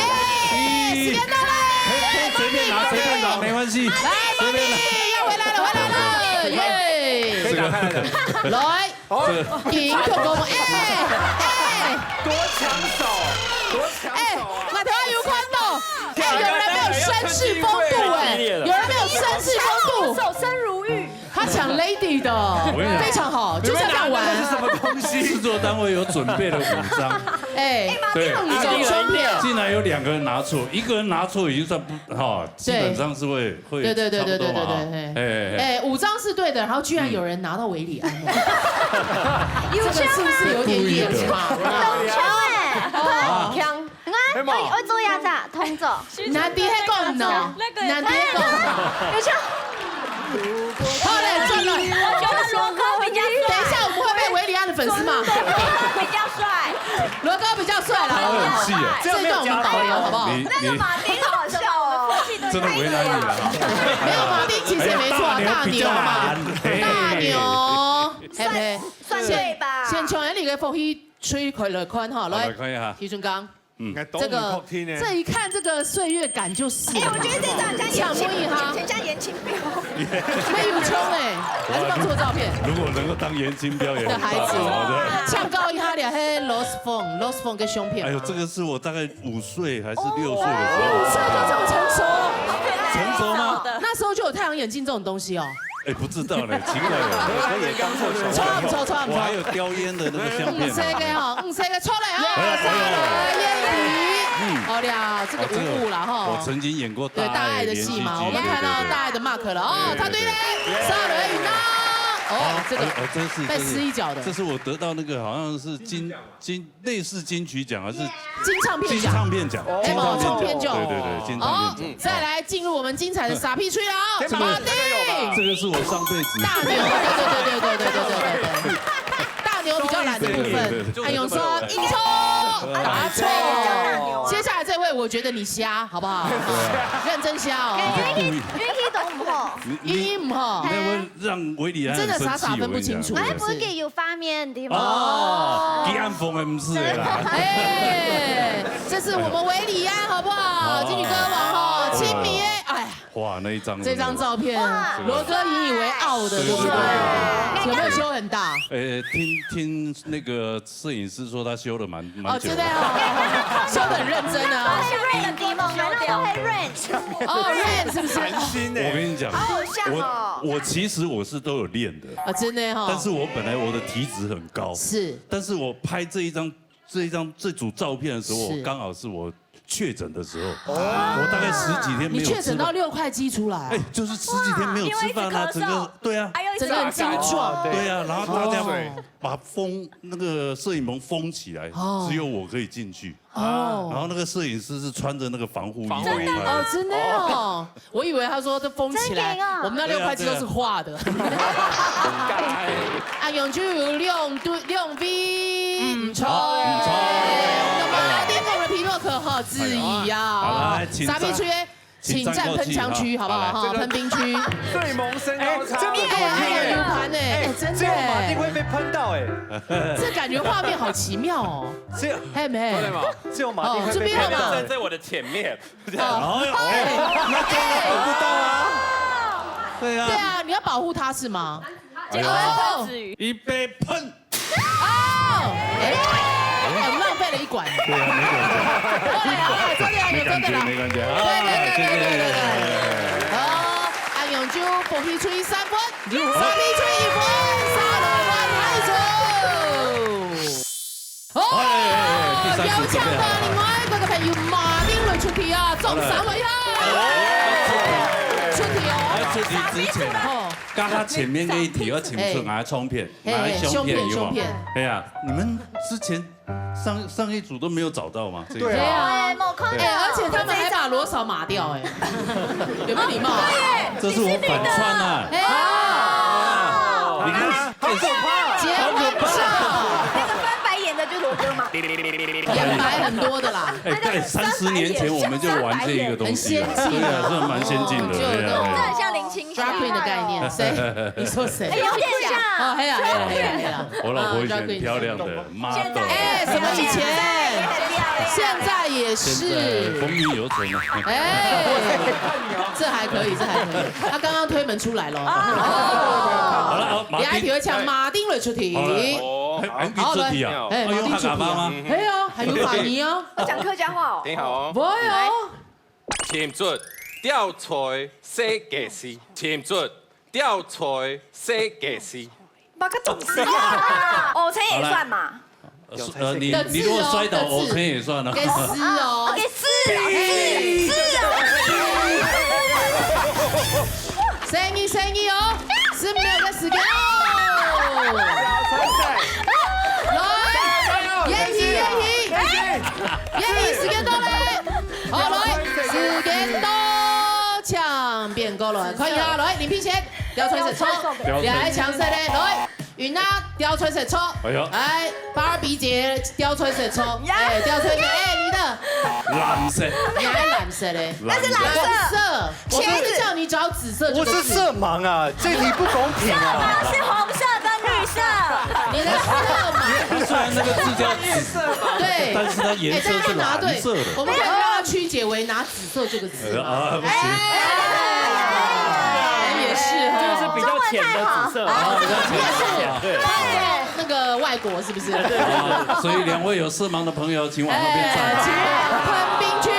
时间到了，可以可以随便拿，随便拿，没关系。来，随便要回来了，回来了，耶，可以打开来的。来。哦，金曲歌王，哎哎多抢手，多抢哎，手啊！我头上有看到，哎，有人没有绅士风度哎，有人没有绅士风度，守身如玉。他抢 lady 的，我跟你讲非常好，就是要这样玩。这是什么东西？制作单位有准备了五张，哎，对，一种双面，竟然有两个人拿错，一个人拿错已经算不哈，基本上是会会对对对对对对差不多嘛哈对，哎哎哎，哎，五张是对的，然后居然有人拿到维里安，有这个是不是有点野蛮啊？懂球哎，哦，强。黑毛我我做一下，动作。难题还讲呢，那个也难题还讲呢。有球。好嘞，转了。我觉得罗哥比较等一下我们会被维里安的粉丝骂。比较帅。罗哥比较帅啦，好有戏啊！这个我们保留好不好？你那个马丁好笑哦。真的为难你了哈。没有马丁其实也没错，哎大牛嘛，比较难大牛，嘿不嘿？算对吧？先从你个风气吹开来看哈，好来来，看一下，徐春刚，哎，这个懂你听呢。这一看这个岁月感就是哎，我觉得这张很像抢不赢他很像严清标。没有冲哎，还是放错照片。如果能够当严清标也很棒的孩子啊，抢告一下了，嘿，Lost Phone，Lost Phone 跟胸片。哎呦，这个是我大概五岁还是六岁的时五岁就这么成熟，候，成熟吗？那时候就有太阳眼镜这种东西哦。哎，不知道呢，奇怪了。荷兰人刚过生日。抽啊不抽，抽啊不抽我还。有叼烟的那个相五片呢。岁个哈，五岁个出来哦，哎呦上来耶！好了，这个哦这个五五了哈。我曾经演过对，大大爱的戏嘛，连续剧我们看到大爱的 mark 了哦，他对嘞，上来了，哦，这个哎哦，这是被撕一角的这是我得到那个好像是金金类似金曲奖还是金唱片奖，金唱片奖，哎金唱唱片奖对对对，金唱哦片奖。，再来进入我们精彩的傻逼区了哦，先把马这个有吧丁，这个是我上辈子大牛，对对对对对对对对对对，大牛比较懒的部分，对对对对哎，勇说应该错，答比较大牛错。接下来这位，我觉得你瞎，好不好？认真瞎哦。运气运气都不好。你音音不好你，那会让维里安真的很生气傻傻分不清楚。我跟你讲哎，不给有发面的哦，吗？给暗风 M 四的啦。哎，这是我们维里安，好不好？哦金曲歌王哦，亲密哎，哎，哇，那一张这张照片哇，罗哥引以为傲的，对不对？对对有没有修很大？呃，听听那个摄影师说他修的蛮蛮哦，久真的哦，修的很认真啊。黑 rain 的 demo，买那个黑 rain。哦，rain 是不是？寒心呢？我跟你讲，好偶像哦我我其实我是都有练的，啊，真的哈。但是我本来我的体脂很高，是但是我拍这一张这一张这组照片的时候，是我刚好是我确诊的时候，我大概十几天没有吃饭。你确诊到六块肌出来啊？哎，就是十几天没有吃饭啊，整个，对啊，还有一直整个很精壮。对啊，然后大家把封，那个摄影棚封起来，只有我可以进去。哦。然后那个摄影师是穿着那个防护衣，防护衣。哦，真的哦，我以为他说这封起来，真的哦。我们那六块肌都是化的。对啊，对啊。啊，永久有两对，两位，嗯，毋错。嗯，毋错。那么阿丁跟我们的皮诺可哈，质疑啊，好，来，请上。三米区，请站喷枪区，好不好？好，来。哈，喷冰区。最萌身高差。哎，这个跟我拼哎。哎，有盘哎，哎，真的哎。这样马丁会被喷到哎。这感觉画面好奇妙哦。这样，还没。对吗？这样马丁会被喷到哎。哦，这边好不好？站在我的前面。哦，哎，那这样都得不到啊。对啊。对啊，你要保护他是吗？哎呦。哦。预备，喷。哦，哎，哎，我们浪费了一管。对啊，没管。好了，好了，做得了，没感觉，做得了。没感觉。对，对，对，对，对，对，对。好，阿勇就不去吹三分，三分吹一分，三分开始。 哦，哎，哎，哎，第三组準備好了。邀請到另外一個朋友馬丁來出題啊，中三位啊！好嘞。出題哦。哎，出題之前啊，哦。剛剛前面那一題要請出哪個相片，嘿，哪個相片有沒有？相片，相片。哎呀，你們之前上，上一組都沒有找到嗎？這一組。對啊。哎，沒看到。哎，而且他們還把羅嫂碼掉，哎，有沒有禮貌啊？對耶，這是我反串啊。哎呀。你看，好可怕。結婚照。那個翻白眼的就是羅哥嘛。眼白很多的啦。哎，在三十年前我們就玩這一個東西了，很先進啊。對啊，是蠻先進的，哦，對啊，對啊。這很像林青霞。Drag queen 的概念，誰？你說誰？哎，有點像。哦，嘿啦，嘿啦，嘿啦，嘿啦。我老婆以前很漂亮的model。哎，什麼以前？現在也是。現在風韻猶存啊。哎，這還可以，這還可以。他剛剛推門出來了。哦。好了，好，馬丁。你還以為像馬丁的出題。好了。 哦。哎，哎，你出題啊？好，來。哎，哦，用客家話嗎？馬丁出題啊。哎呀，還有法語啊。要講客家話哦。聽好哦。不會哦。請出吊錘細个字，請出吊錘細个字。麼个東西啊？哦，這也算嘛？好來。呃，你，你如果摔倒，的字哦，OK也算啊。的字哦。哦，的字啊，字，字啊。 生意，生意哦，十秒的時間哦。來，恭喜，恭喜，恭喜。恭喜，時間到了。好，來，時間到，請變過來，看一下，來，林品賢，吊錘出，吊錘。你還搶手嘞，來。 雲娜，吊錘出。哎喲。來，芭比姐，吊錘出。呀。哎，吊錘出，哎，你的。藍色。你還藍色嘞？藍色。那是藍色。藍色。我不是叫你找紫色就可以。我是色盲啊，這題不公平啊。色盲是紅色跟綠色。你的色盲。雖然那個字叫紫色，對。但是它顏色是藍色的。哎，大家拿對，我們可以讓它曲解為拿紫色這個字。 呃，啊，不行。哎，也是哈。這個是比較淺的紫色。啊，比較淺的紫色，對。那個外國是不是？啊，所以兩位有色盲的朋友，請往那邊站。哎，請噴冰區。對，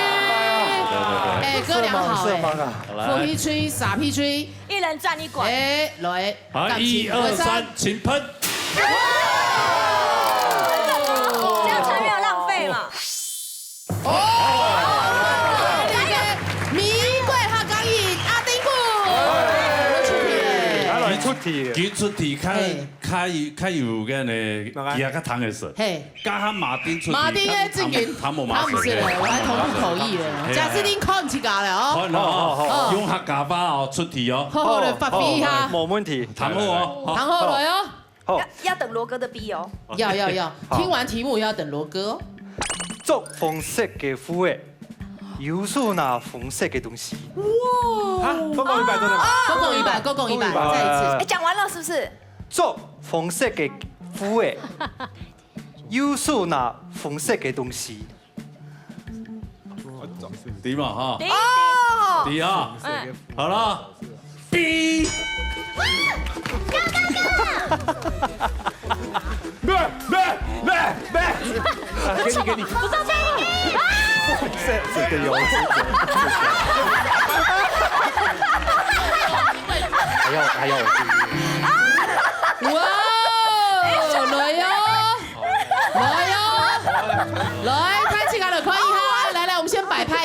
對，對。哎，哥倆好哎。色盲，色盲啊。好，來。火皮吹，傻皮吹。一人站一管。哎，來。好，一二三，請噴。這樣才沒有浪費嘛。 哦，那個美國客家人阿丁哥，出題。佢出題，佢出題，較，嘿。較有，較有个呢，麼个？佢較聽得識。嘿。加下馬丁出題，馬丁个正經，較聽無，聽無識个，聽無識个。我還同步口譯了。嘿啊，假使恁看自家了哦。好，好，好，好。哦。用客家話哦，出題哦。好好的發揮一下。好，好，無問題。聽好哦。聽好來哦。好。要，要等羅哥的逼哦。要，要，要。好。聽完題目要等羅哥哦。 著紅色个褲仔，右手拿紅色个東西。哇！啊，多講一擺，多講一擺。多講一擺，多講一擺，再一次。哎，講完了是不是？著紅色个褲仔，右手拿紅色个東西。對嘛哈？對。哦。對啊。嗯。好了。 B。不，不，不，不。啊，給你，給你。不是，這個有。還要，還要。哇，來喲，來喲，來，大家來看一下，來，來，我們先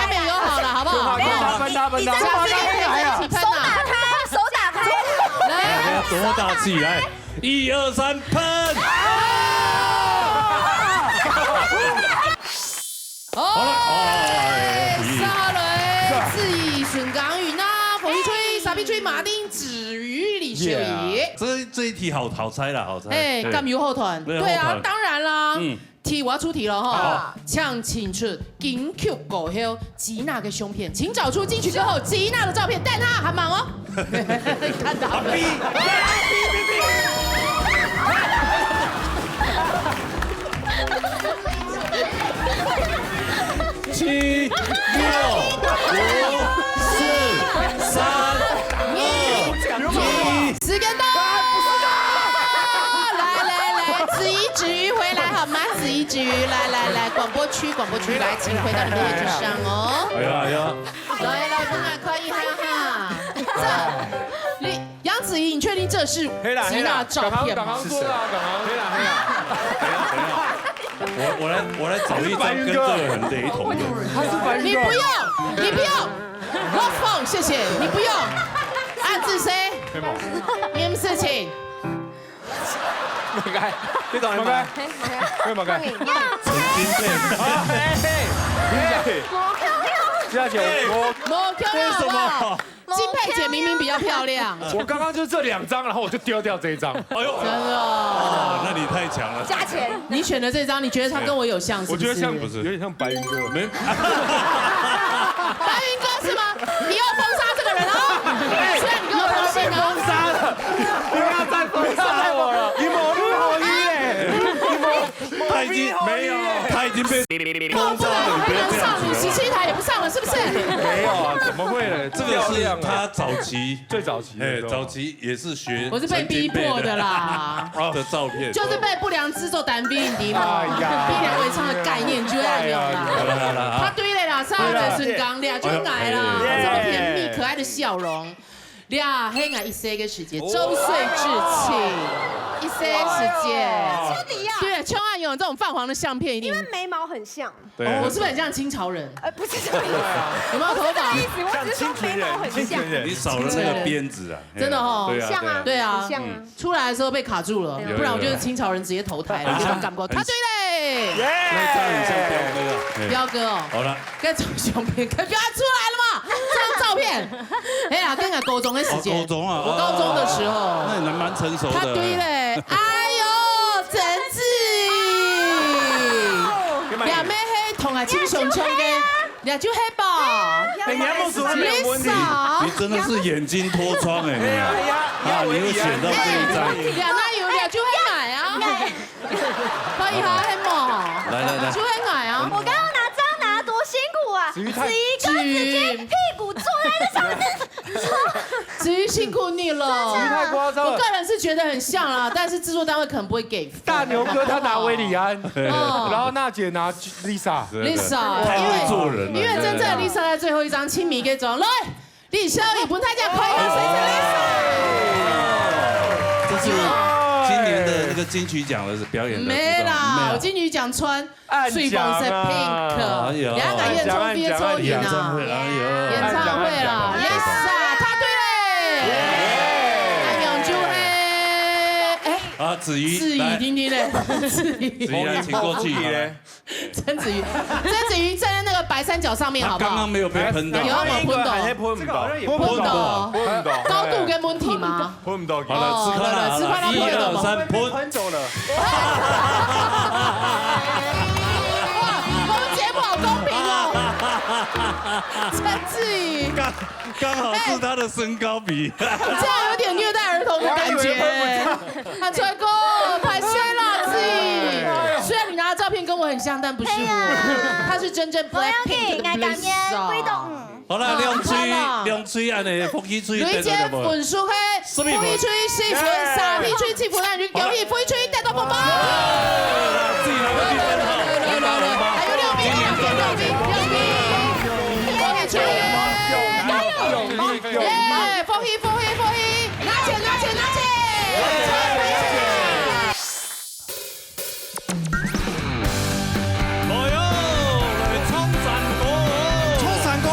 還沒有好了，好不好？沒有，分他，分他，分他。假設你可以一起噴啊。手打開，手打開。來，哎，不要多大氣，來，一二三，噴！好了，哎，哎，哎，哎，哎。煠好了，哎，子怡、筍江雲啊，鳳喜吹、沙皮吹、馬丁、子瑜、李秀怡。Yeah，這，這一題好，好猜啦，好猜。哎，對。敢有好團？對，對啊，好團。當然啦。嗯。 題，我要出題了哈。好。請請出金曲歌后吉娜个相片，請找出金曲歌后吉娜的照片，帶她，還忙哦。看到了。七、六、五、四、三、二、一。時間到。 来来来，子怡子瑜回來好嗎？子怡子瑜，來來來，廣播區廣播區，來，請回到你的位置上哦。哎呀哎呀，來來，我們來看一下哈。這，你楊子怡，你確定這是吉娜照片嗎？剛剛說的啊，剛剛。是誰？黑啦黑啦。我我來我來找一張跟這個很雷同的。他是白雲哥。你不用，你不用，我放，謝謝，你不用。啊，這是誰？你們事情。 無該，你懂嗎？無該，無該。曾經被啊，嘿嘿，你講，這樣講，我無共樣好不好？為什麼？金佩姐明明比較漂亮。我剛剛就這兩張，然後我就丟掉這一張。哎呦，真的哦。哦，那你太強了。加錢。你選的這張，你覺得她跟我有像，是不是？我覺得像，不是。有點像白雲哥。沒。白雲哥是嗎？你又封殺這個人哦。雖然你跟我同姓啊。封殺了。 不要再封殺我了，你無路好醫嘞，你無，他已經沒有，他已經被封殺了，你不要這樣子了。少女十七台也不上了，是不是？沒有啊，怎麼會呢？這個是他早期，最早期的時候。哎，早期也是學，我是被逼迫的啦。曾經被的照片。就是被不良製作單位的嘛，哎呀。逼良為娼的概念就在那啦。好了好了好了。他對了啦，上海水港了，就來啦，哎呦，這麼甜蜜可愛的笑容。 這係𠊎一歲个時節，哦。周歲致敬，一歲个時節。哦。對，像啊，有這種泛黃的相片，一定。因為眉毛很像。對。哦，我是不是很像清朝人？呃，不是這個意思。有沒有頭髮？不是這個意思，我只是說眉毛很像。像清朝人，清朝人。你少了那個辮子啊。真的哦。對啊，像啊，對啊。很像啊。嗯。出來的時候被卡住了，有，不然我就是清朝人直接投胎了，有，有。這種感覺。很像。答對嘞！耶！那這樣很像彪哥啊。嘿。彪哥哦。好了。 該張相片，該不要出來了嘛？這張照片，哎呀，跟你講高中的時間，哦，高中啊，我高中的時候，哦，那你還蠻成熟的。答對嘞，哎呦，真是，你買，兩妹係同𠊎親相像个。這就係吧？哎，你還沒說這個問題。Lisa。你真的是眼睛脫窗哎，你啊！哎呀，啊，你又選到這一張。哎，這哪有，這就係𠊎啊。可以哈，係無？來來來。就係𠊎啊。我剛剛拿這樣拿多辛苦啊！子瑜太子瑜哥直接屁股坐在這上面。子瑜辛苦你了。子瑜太誇張了。我個人是覺得很像啦，但是製作單位可能不會給分。大牛哥他拿韋禮安，哦。然後娜姐拿 Lisa。Lisa，太會做人了，因為，因為真正的 Lisa 在最後一張，親民這種，來，李小雨，分大家看一下誰是 Lisa。這是今年的那個金曲獎的表演的沒啦，沒有。我金曲獎穿暗水紅色 暝啊。Pink，哎呦。兩個演唱會，演唱會，哎呦。演唱會啦，Lisa，答對嘞。哎呦，就係，哎，啊，子瑜，子瑜，來。聽聽嘞，子瑜。子瑜來，請過去。 曾子瑜，曾子瑜站在那個白山腳上面，好不好？他剛剛沒有被噴到。有沒有噴到？還噴毋到。這個好像也噴毋到。噴到。噴毋到。高度跟問題嗎？噴毋到。好了，哦，試看了，好了，試看了，一二三，噴。噴走了。哇，我們節目好公平哦。曾子瑜。剛，剛好是他的身高比。哎，這樣有點虐待兒童的感覺。 啊，川哥，歹勢啦，子瑜。雖然你拿的照片跟我很像，但不是我，哎呀。他是真正 Blackpink 的 Lisa。好啦，兩隊，好啦。兩隊恁呢，福氣隊得到了無？雷姐分數係，什麼分？福氣隊四分，沙地隊七分，恁就恭喜福氣隊得到寶寶。啊，自己拿到一分哈。來，來，來，來，還有六名，六名，六名，六名。福氣隊，加油！耶，福氣，福氣，福氣！ 拿錢，拿錢，拿錢！來喲，來唱山歌哦。唱山歌哦，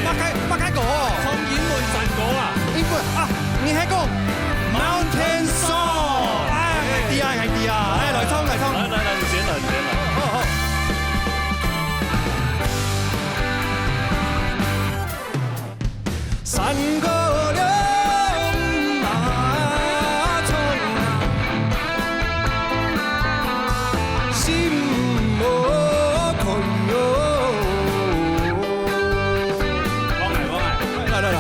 麼个，麼个歌哦？唱英文山歌啊。英文啊，你還講Mountain Song，哎，𠊎知啊，𠊎知啊，哎，來唱，來唱。來，來，來，你先來，你先來。好，好。 山歌了嘛唱啊，心無困喲。往來，往來。來，來，來。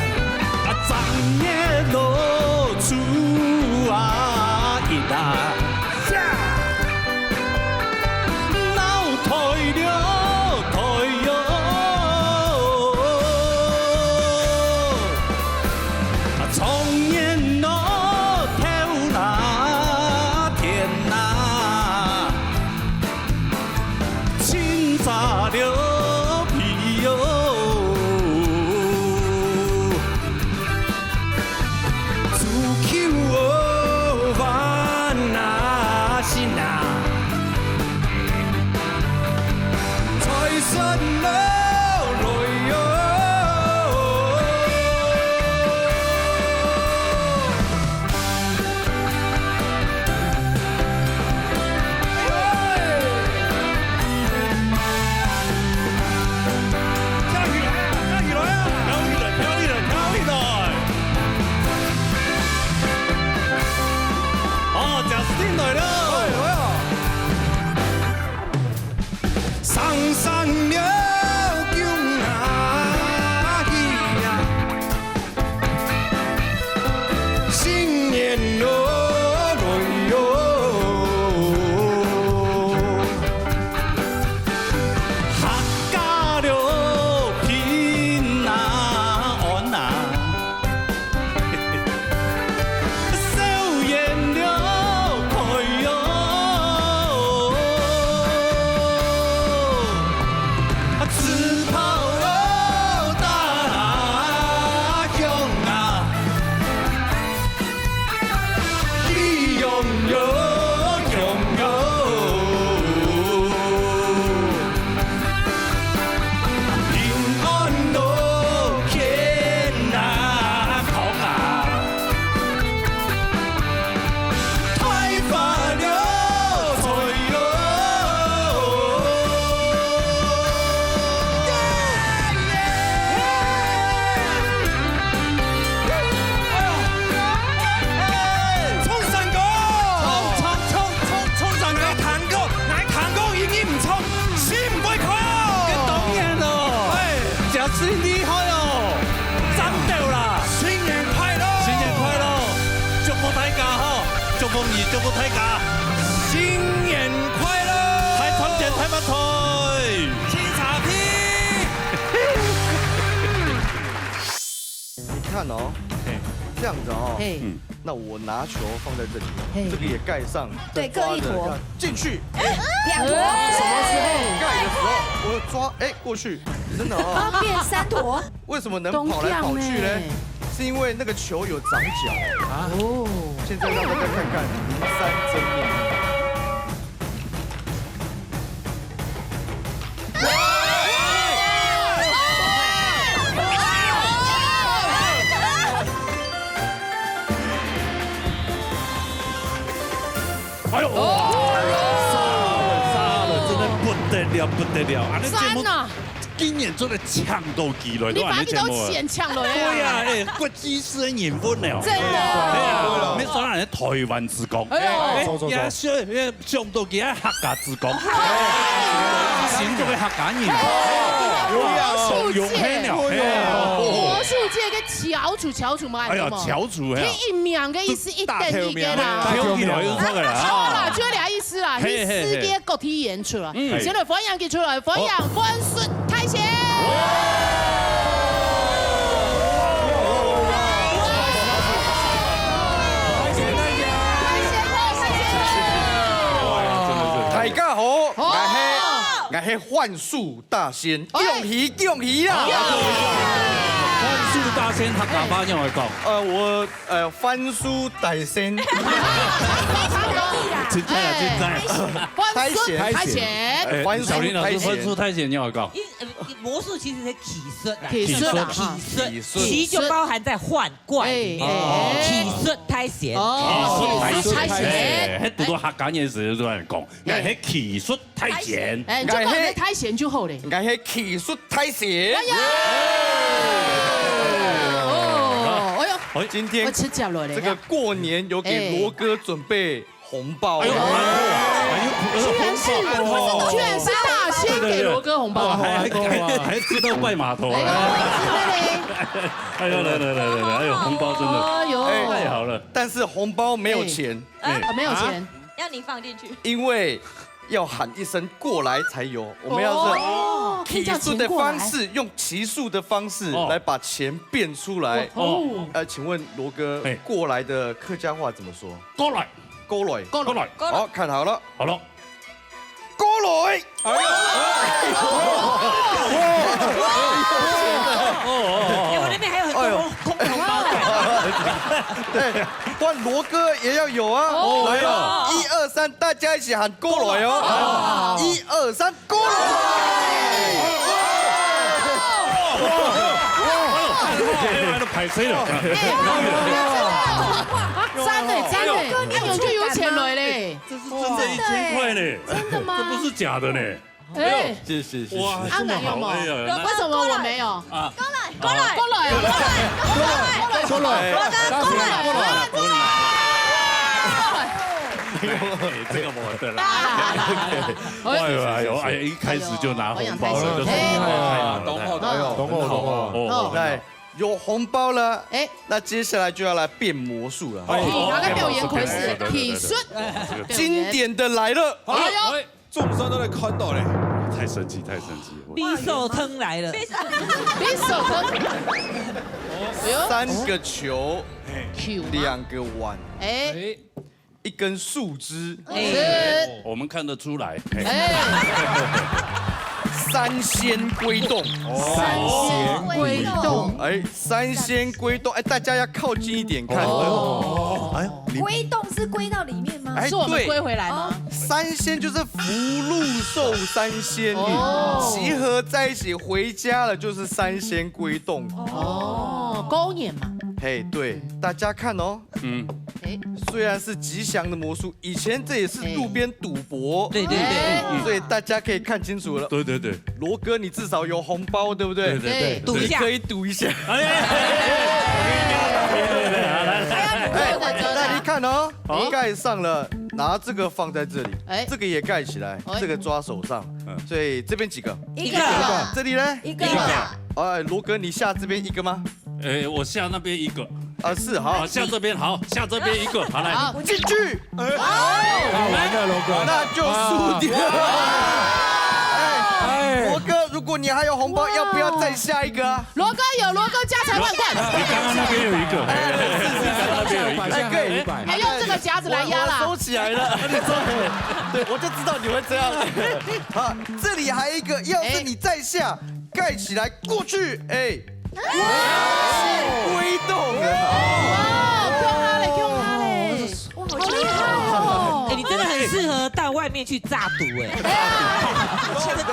啊，正月落雨啊，一來。 鬧台了，台喲。啊，狀元咯，頭那天哪，清早了皮喲。 朱秋恭喜祝福大家新年快乐！大團圓大發財！清茶批！你看哦，嘿。这样子哦，嘿。嗯。那我拿球放在这里，嘿。这个也盖上，对，再抓着，各一坨。这样进去。两坨。什么时候？盖的时候，我抓，哎，过去，真的哦。啊，变三坨。为什么能跑来跑去呢？是因为那个球有长脚。啊。哦。现在让大家看看零三真面目。 哎呦，哇，杀了，杀了，真的不得了，不得了！啊，那节目今年做得抢到几轮，你把你都钱抢了呀。对呀，哎，国际私人引分了。真的。哎呀，没说人家台湾之光。哎呦。哎，也是，也 想毋到佢係客家之光。哎。新竹个客家人。哎，有影哦。魔術界。有影哦。魔術界个翹楚，翹楚嘛，哎呀，翹楚，哎呀。第一名个意思，一等一个啦。大頭名，大頭名。翹起來就出來了啊。好啦，就這意思啦，嘿，嘿，嘿。去世界各地演出啦。嗯。所以歡迎佢出來，歡迎關淑大仙。 大家好，好。𠊎係，𠊎係番薯大仙，哎。恭喜恭喜啦！番薯大仙客家話仰會講？呃，我，呃，番薯大仙。真的啊，真的啊。哎，番薯大仙。大仙。哎，番薯大仙。小林老師，番薯大仙仰會講？一，呃，魔術其實是奇術啊。奇術啊，奇術。奇術。奇就包含在幻 怪裡面。哎，哎，哎。奇術大仙。哦，奇術大仙。哎，還堵到客家人時就恁樣講，哎。𠊎係奇術大仙。哎，你就講你係大仙就好了。𠊎係奇術大仙。哎呀！哦，哎呦，哎。今天我直接來了。這個過年有給羅哥準備 紅包。哎呦，哎呦，居然是，紅包。居然是大仙給羅哥紅包。對，對，對。哇，還，還，還，還知道拜碼頭啊。哎呦，真的嘞。哎呦，來，來，來，來，哎呦，紅包真的。哎呦。太好了。但是紅包沒有錢。哎。啊，沒有錢。啊？要你放進去。因為要喊一聲過來才有，我們要是哦，奇術的方式，用奇術的方式來把錢變出來。哦。呃，請問羅哥，哎。過來的客家話怎麼說？過來。 過來。過來。好，看好了。好了。過來。哎呦。哎，我那邊還有很多空，空紅包袋。對，換羅哥也要有啊。哦。來哦，一二三，大家一起喊過來哦。哦。一二三， 過來！哎，都排隊了。哎，讚欸，讚欸，哎，有就有錢來嘞。這是真的一千塊呢。真的嗎？這不是假的呢。哎。謝謝，謝謝。哇，啊，這麼好，沒有嗎？哎呀，為什麼我沒有？啊。過來，過來，過來，過來，過來，過來，過來，過來。 哎，這個不對啦。哎呦，哎呦，哎，一開始就拿紅包了，哎呦，就是，哎呦，哎呦，哎呦，懂吼，懂吼，懂吼，懂吼。哦。來，有紅包了，哎。那接下來就要來變魔術了。哎，好，來表演開始，對，對，對，對，對。奇術。哦，這個經典的來了。哎呦。哎，眾生都在看到嘞。太神奇，太神奇。匕首湯來了。匕首湯。哎呦。三個球，嘿。球嗎？兩個碗。哎。哎。 一根樹枝。哎。是。我們看得出來。嘿。哎。三仙歸洞。三仙歸洞。哎，三仙歸洞。哎，大家要靠近一點看。哦。哎，你歸洞是歸到裡面嗎？哎，是我們歸回來嗎？對。三仙就是福祿壽三仙女，哦。集合在一起回家了，就是三仙歸洞。哦，過年嘛。嘿，對，大家看哦。 嗯。哎。雖然是吉祥的魔術，以前這也是路邊賭博。哎。對，對，對。哎。所以大家可以看清楚了。對，對，對。羅哥，你至少有紅包，對不對？對，對，對。對。賭一下。你可以賭一下。哎，哎，哎，哎，哎，哎，哎，哎，來，來，來，來，來。哎，那你看哦，好。蓋上了，拿這個放在這裡，哎。這個也蓋起來，哎。這個抓手上。嗯。所以這邊幾個？一個。這裡呢？一個。一個。哎，羅哥，你下這邊一個嗎？哎，我下那边一个。啊，是，好。啊，下这边，好，下这边一个，好，来。好。进去。哎，啊，完了，罗哥。那就输掉。哎，哎。罗哥，如果你还有红包，要不要再下一个啊？罗哥有，罗哥家财万贯。哎，刚刚那边有一个，哎，是，是，是，那边有一个。哎，可以。还用这个夹子来压啦。我，我收起来了。对，我就知道你会这样。好，这里还有一个，要是你再下，盖起来过去，哎。 哇，归洞啊。哇，恭喜嘞，恭喜嘞。哇，好厉害哦。哎，你真的很适合到外面去诈赌哎。对啊。真的，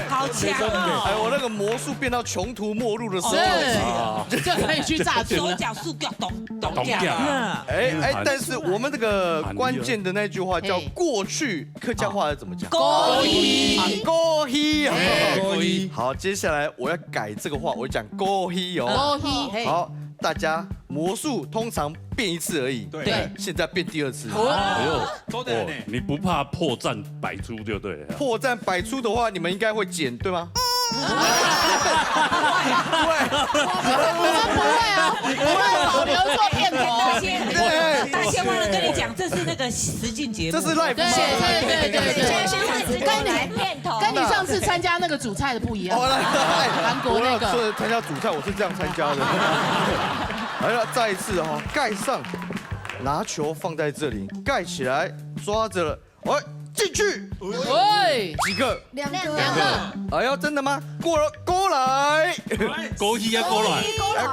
好强哦。哎，我那个魔术变到穷途末路的时候，是，啊。就可以去诈赌了。手脚速度咚，咚咚咚。啊。哎，哎，但是我们这个关键的那句话叫过去，客家话要怎么讲？过去。啊，过去啊。哎，过去。好，接下来我要改这个话，我讲过去哦。过去，嘿。好，大家魔术通常变一次而已，对。对。现在变第二次。哦。哎呦，做得呢。哦，你不怕破绽百出就对了。破绽百出的话，你们应该会剪，对吗？不会。我们不会哦，我们保留做片头。对。大仙忘了跟你讲，这是那个实境节目。这是live吗？对，对，对，对，对。现在是跟你，跟你上次参加那个主菜的不一样。哦，来，来，来。韩国那个。我要说参加主菜，我是这样参加的。来了，再一次哦，盖上，拿球放在这里，盖起来，抓着了，哎，进去。喂。几个？两个。两个。哎呦，真的吗？过了，过来。过去啊，过来。哎，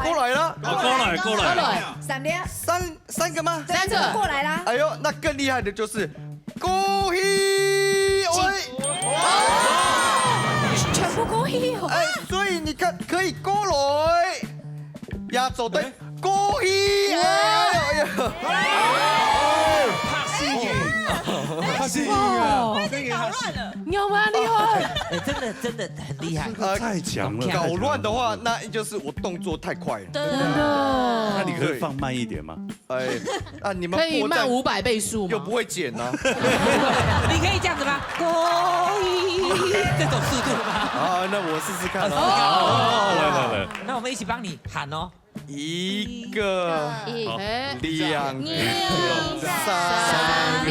过来了。啊，过来，过来。过来。三粒。三，三个吗？三个。过来啦。哎呦，那更厉害的就是过去，喂。哦，全部过去哦。哎，所以你看，可以过来。压轴队，哎。过去，哎呦，哎呦。哎，拍死你。拍死你啊。哦。这个拍死。有吗？厉害。哎，真的，真的很厉害。这个太强了。呃，搞乱的话，那就是我动作太快了。真的。那你可以放慢一点吗？哎，啊，你们可以慢五百倍速吗？又不会剪呢。你可以这样子吗？过去，这种速度吗？啊，那我试试看哦。哦。来，来，来。那我们一起帮你喊哦。一个，一个，好。哎。两个，二，三，三个。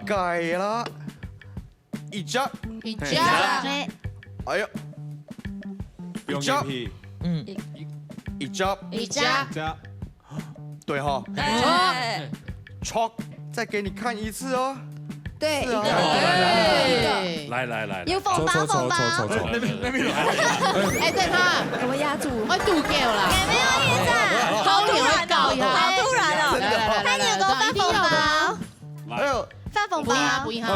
改了。一只，一只。哎呀，一只，不用给屁。嗯。一只，一只。一只。对哈。哎。Chok，再给你看一次哦。对，是啊。一个，一个，一个。来，来，来，来。有红包，抽，抽，抽，红包。抽，抽，抽。那边，那边有。哎，对他。我们压住。我赌够了。也没有意思啊。好突然哦，好突然哦。来，来，来，来，来，他有个发红包。一定要的。哎呦。发红包。不一样，不一样。哎。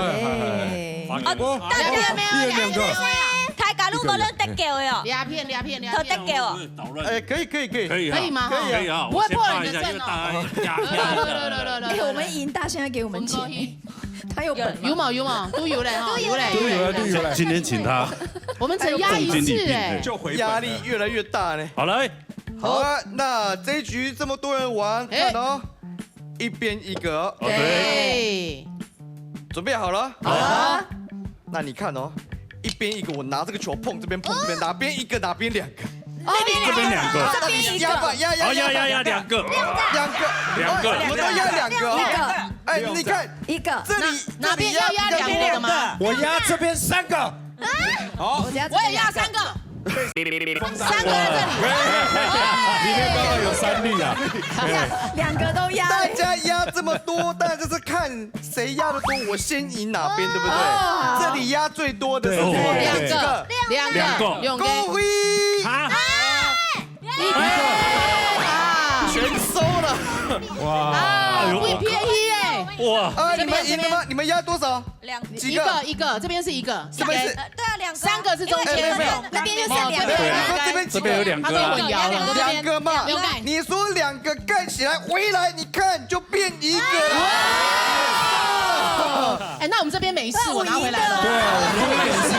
哎。哦，大家没有，哎，两个。哎，大家都没有得救的哦。两片，两片，两片。都得救哦。哎，可以，可以，可以。可以啊。可以吗？可以啊。可以啊，不会破了你的阵哦。我先发一下，因为大家压，压一下。来，来，来，来，来。哎，我们赢，大家现在给我们钱。红包一。 他有本吗？有嘛，有嘛，都有嘞哈，都有嘞。都有嘞，都有嘞。今天请他。我们只压一次哎。重金礼聘，对。压力越来越大呢。好，来。好啊，那这一局这么多人玩，哎。看哦，一边一个哦。哦，对。哎。准备好了？好啊。那你看哦，一边一个，我拿这个球碰这边碰这边，哪边一个哪边两个。哦，这边两个。这边一个。压吧，压，压，哦，压，压，压，两个。两个。两个。哎，我们都压两个哦。一个。哎，你看，一个。这里，哪，哪边要压两个的吗？这里压比较多。我压这边三个。好。我也压三个。三个在这里。里面刚好有三粒啊。两个都压。大家压这么多，当然就是看谁压得多，我先赢哪边，对不对？哦。这里压最多的是谁？对，对，对。两个，两个，两个。恭喜！啊？一个。啊。全收了。哇。啊，哎呦，我偏一耶。哇。啊，你们赢了吗？这边，这边。你们压多少？两个。几个？一个，一个，这边是一个。这边是，呃，对啊，两个啊。三个是中间。因为，哎，没有，没有。那边就剩两个。哦，对，对，对，这边几个？这边有两个啊。他说混淆了。两个嘛。两个嘛。有感。你说两个盖起来，回来你看就变一个了。哇！哎，那我们这边没事，我拿回来了。对，我们这边没事。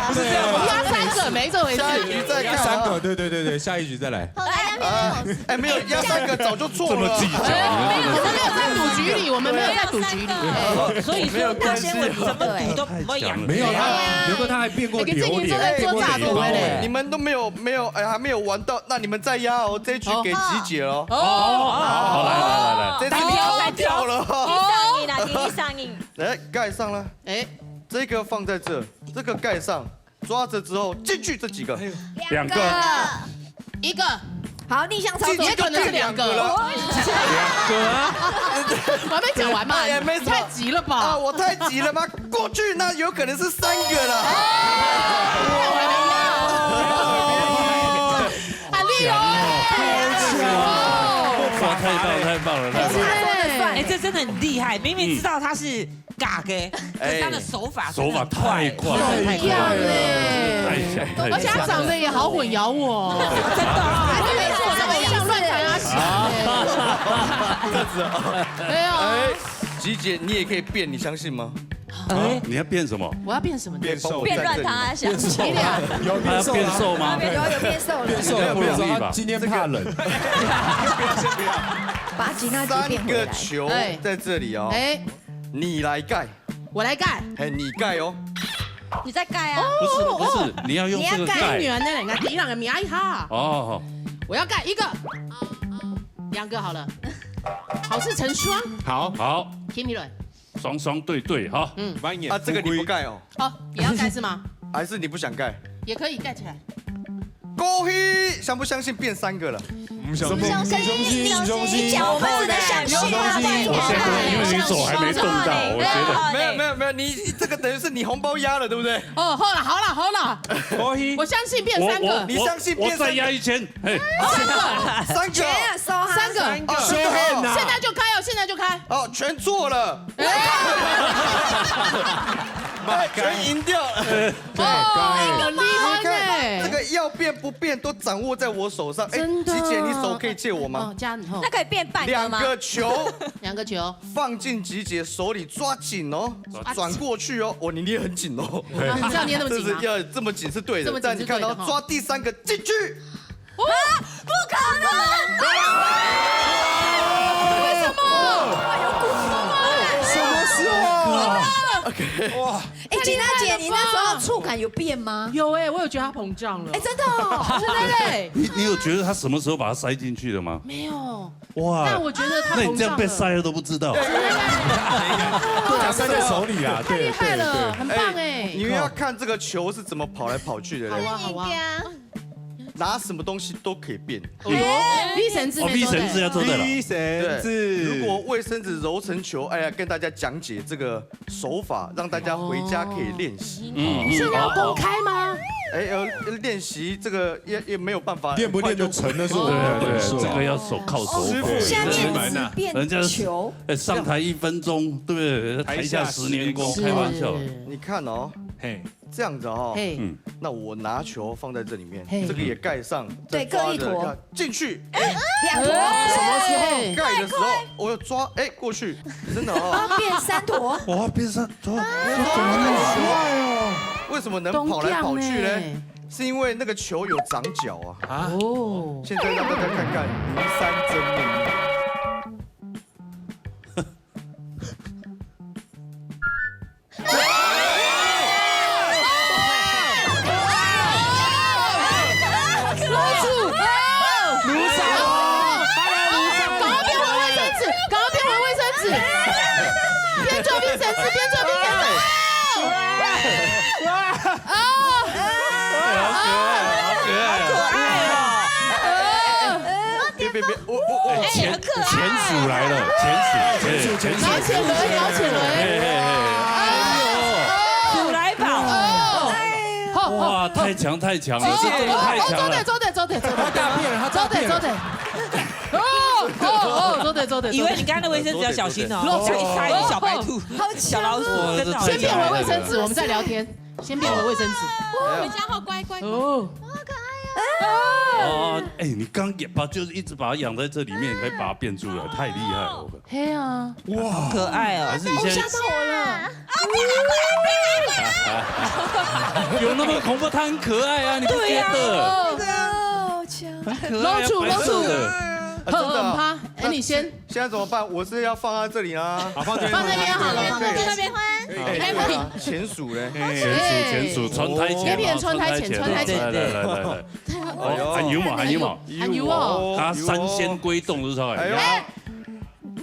不是这样吧？我压三个，没这回事。下一局再看啊。压三个。啊，对对对对，下一局再来。好，来，杨平老师。哎，没有，压三个早就错了。这么计较，你们真的是。我们没有在赌局里，我们没有在赌局里。哎，所以说大仙文怎么赌都不会赢。没有他，刘哥他还变过榴莲，哎，给这个人坐在桌子上，变过礼包哎。你们都没有，没有，哎，还没有玩到，那你们再压哦，这一局给吉姐哦。哦，好，来来来来。这次你逃掉了。第一上瘾啊，第一上瘾。来，盖上了。哎，这个放在这，这个盖上。 抓着之后进去这几个？两个。一个。好，逆向操作。也可能是两个。进去就两个了。两个啊。我还没讲完嘛，哎，没错。你太急了吧？啊，我太急了吗？过去那有可能是三个了。哎，我还没压哦。很厉害哦。哇，太棒，太棒了，太棒了。哎，这真的很厉害，明明知道他是 假的，可是他的手法真的很快，手法太快了，太快了，太强，太强。而且他长得也好混淆我哦。真的啊。他就一直往上面乱弹啊。这样子啊。对啊。哎，吉姐，你也可以变，你相信吗？哎，你要变什么？我要变什么？变瘦，变乱他啊，想起来。有变瘦吗？他要变瘦吗？有，有变瘦了。变瘦了，不容易吧？他今天怕冷。把吉娜姐变回来。三个球在这里哦。哎。 你来盖。我来盖。嘿，你盖哦。你在盖啊。不是，不是，你要用这个盖。你要盖。女人呢，人家第一人个名一下。哦。我要盖一个，两个好了，好事成双。好。好。Kimi人。双双对对哈。嗯。啊，这个你不盖哦。哦，也要盖是吗？还是你不想盖？也可以盖起来。 恭喜，相不相信变三个了？我们相信，相信，相信，相信。你讲我们只能相信啊，相信，相信。我现在因为你手还没动到，我觉得。没有，没有，没有，你这个等于是你红包压了，对不对？哦，好了，好了，好了。恭喜。我相信变三个。我，我，你相信变三个？我再压一千，嘿。三个。三个。三个。哦，三个。现在就开哦，现在就开。哦，全错了。哎。哎，全赢掉了。 哦，很厉害呢。你看，这个要变不变都掌握在我手上。哎，真的。吉姐，你手可以借我吗？哦，这样，哦。那可以变半个吗？两个球，两个球。放进吉姐手里，抓紧哦，抓紧。转过去哦。哦，你捏很紧哦。你这样捏那么紧吗？这是要这么紧是对的，这么紧是对的哈。但你看到抓第三个进去。 啊，不可能！为什么？什么时候？哇！哎，吉娜姐，你那时候触感有变吗？有哎，我有觉得它膨胀了。哎，真的哦。真的嘞。你，你有觉得他什么时候把它塞进去的吗？没有。哇，但我觉得它膨胀了。那你这样被塞了都不知道。对啊，塞在手里啊，太厉害了，对，对，对。很棒哎。哎，你们要看这个球是怎么跑来跑去的嘞。好啊，好啊。拿什么东西都可以变。哦哟，卫生纸哦，卫生纸要做对了。卫生纸。对，如果卫生纸揉成球，哎呀，跟大家讲解这个手法，让大家回家可以练习。嗯，是要公开吗？哎，呃，练习这个也，也没有办法，练不练得成，那是我们的本事哦。对，这个要手，靠手。师傅，下面纸变球。人家是，哎，上台一分钟，对不对？台下十年功，台下十年功。开玩笑。是。你看哦，嘿。 这样子哦，嘿。嗯。那我拿球放在这里面，嘿。这个也盖上，对，再抓着，各一坨。要进去。哎，两坨。什么时候盖的时候，我要抓，哎，过去，真的哦。啊，变三坨。哇，变三，怎么，怎么那么快哦？为什么能跑来跑去呢？是因为那个球有长脚啊。啊？哦。现在让大家看看云山真面目。赶快变回卫生纸，赶快变回卫生纸，边做卫生纸边做卫生纸。啊！啊！好可爱哦！别别别，我我我，哎，钱，钱鼠来了，钱鼠，钱鼠，钱鼠，摇钱轮，摇钱轮。哎哎哎，哎呦，鼠来宝。哦，好，好，哇，太强太强了，这真的太强了。走的走的走的走的，他大便了，他大便了。走的走的。哦哦哦，走的走的。以为你刚刚的卫生纸要小心哦，走的走的。下一下一个小白兔，好强哦。小老鼠，哇，真的好强。先变回卫生纸，我们再聊天。 先变回卫生纸。回家后乖乖。哦。好可爱哦。哦，哎，你刚也把，就是一直把它养在这里面，可以把它变出来，太厉害了！我靠。嘿啊。哇，可爱哦。还是你现在，哦，吓到我了。有那么恐怖？它很可爱啊，你不觉得？对啊。可爱啊，露出，白色的。露出。啊，真的啊。很怕。哎，你先。那现在怎么办？我是要放在这里啊？好，放这边。放那边好了，放那边。可以。可以。可以啊，钱鼠嘞？哎，钱鼠，钱鼠，穿台钱啊，可以变成穿台钱，穿台钱。穿台钱。来，来，来，来，来。哎呦。哦，还有嘛，还有嘛。还有哦。他三仙归洞，是不是？哎呦。哎，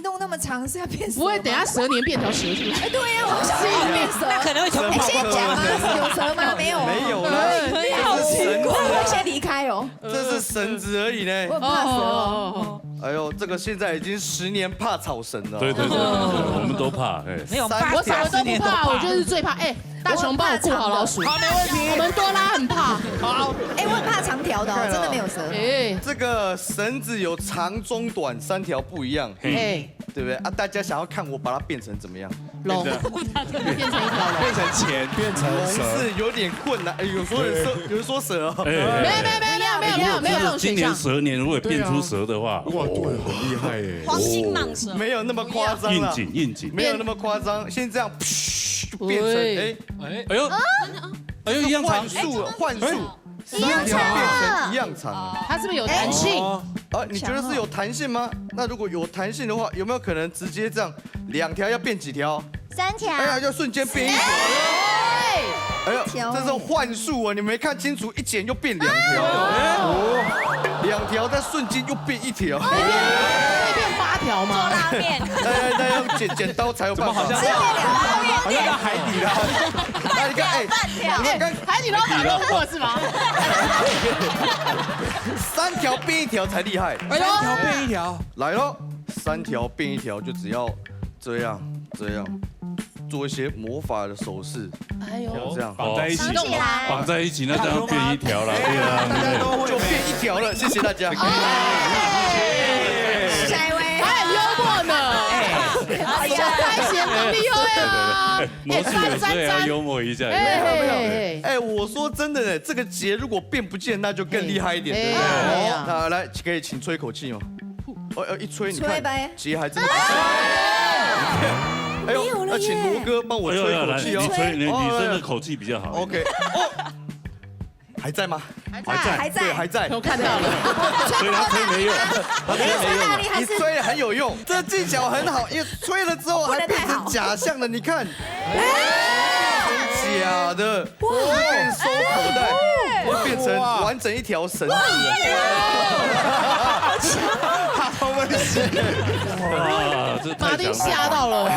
弄那么长是要变蛇吗？不会等下蛇年变条蛇出来？哎，对呀，我想说变蛇。那可能会从哎，先讲啊，有蛇吗？没有。没有啦，对，这是绳子啊。会不会先离开哦？这是绳子而已呢。我很怕蛇哦。哦。哎呦，这个现在已经十年怕草绳了。对，对，对，对，对，我们都怕，哎。没有，三我什么都不怕，我就是最怕。哎，大雄帮我顾好老鼠。好，没问题。我们多拉很怕。好。哎，我很怕长条的哦，看哦。真的没有蛇。哎。这个绳子有长、中、短三条不一样，哎。对不对？啊，大家想要看我把它变成怎么样？龙。变成一条龙。变成钱，变成蛇。龙是有点困难，哎，有时候有时候，有人说蛇哦。哎。没有，没有，没有，没有，没有，没有，没有这种现象。今年蛇年如果变出蛇的话，哇，对，很厉害耶。黄金蟒蛇。没有那么夸张啦。应景，应景。没有那么夸张，先这样，噗，就变成，喂。哎，哎。哎呦，哎呦，一样长。幻术，幻术。哎。三条变成一样长啊。它是不是有弹性？哦。啊，你觉得是有弹性吗？那如果有弹性的话，有没有可能直接这样，两条要变几条？三条。哎呀，要瞬间变一条。哎！哎呦，一条而已。这是幻术啊！你没看清楚，一剪就变两条了。哎。哦，两条在瞬间又变一条。可以变八条吗？做拉面。那，那要剪，剪刀才有办法。怎么好像，好像在海底啦？那你看，哎，半条。你们刚哎，海底捞打乱过是吗？三条变一条才厉害。哎呦。三条变一条。来咯，三条变一条，就只要这样，这样，做一些魔法的手势，哎呦。这样。绑在一起，绑在一起，那这样变一条了，对啊，对不对？就变一条了，谢谢大家。哎。下一位。他很幽默呢。哎。哎呀，太闲了，厉害啊。对，对，对。哎，魔术有时候也要幽默一下，哎，有没有？哎，哎，我说真的呢，这个结如果变不见，那就更厉害一点，对不对？哎，哎呀。好，那来，可以请吹口气哦。哦，哦，一吹，你看，吹呗。结还真的不见。哎呦，没有了耶。那请罗哥帮我吹口气哦。哎呦，来，你吹，你，你真的口气比较好。哦，OK。哦，还在吗？还在。还在。对，还在。我看到了。所以他吹没用，他吹没用。你吹得很有用，这技巧很好，因为吹了之后还变成假象了，你看。哎。假的。 哇，变收口袋，哎。会变成完整一条绳子了。哇，好危险。哇，这太强了。马丁吓到了。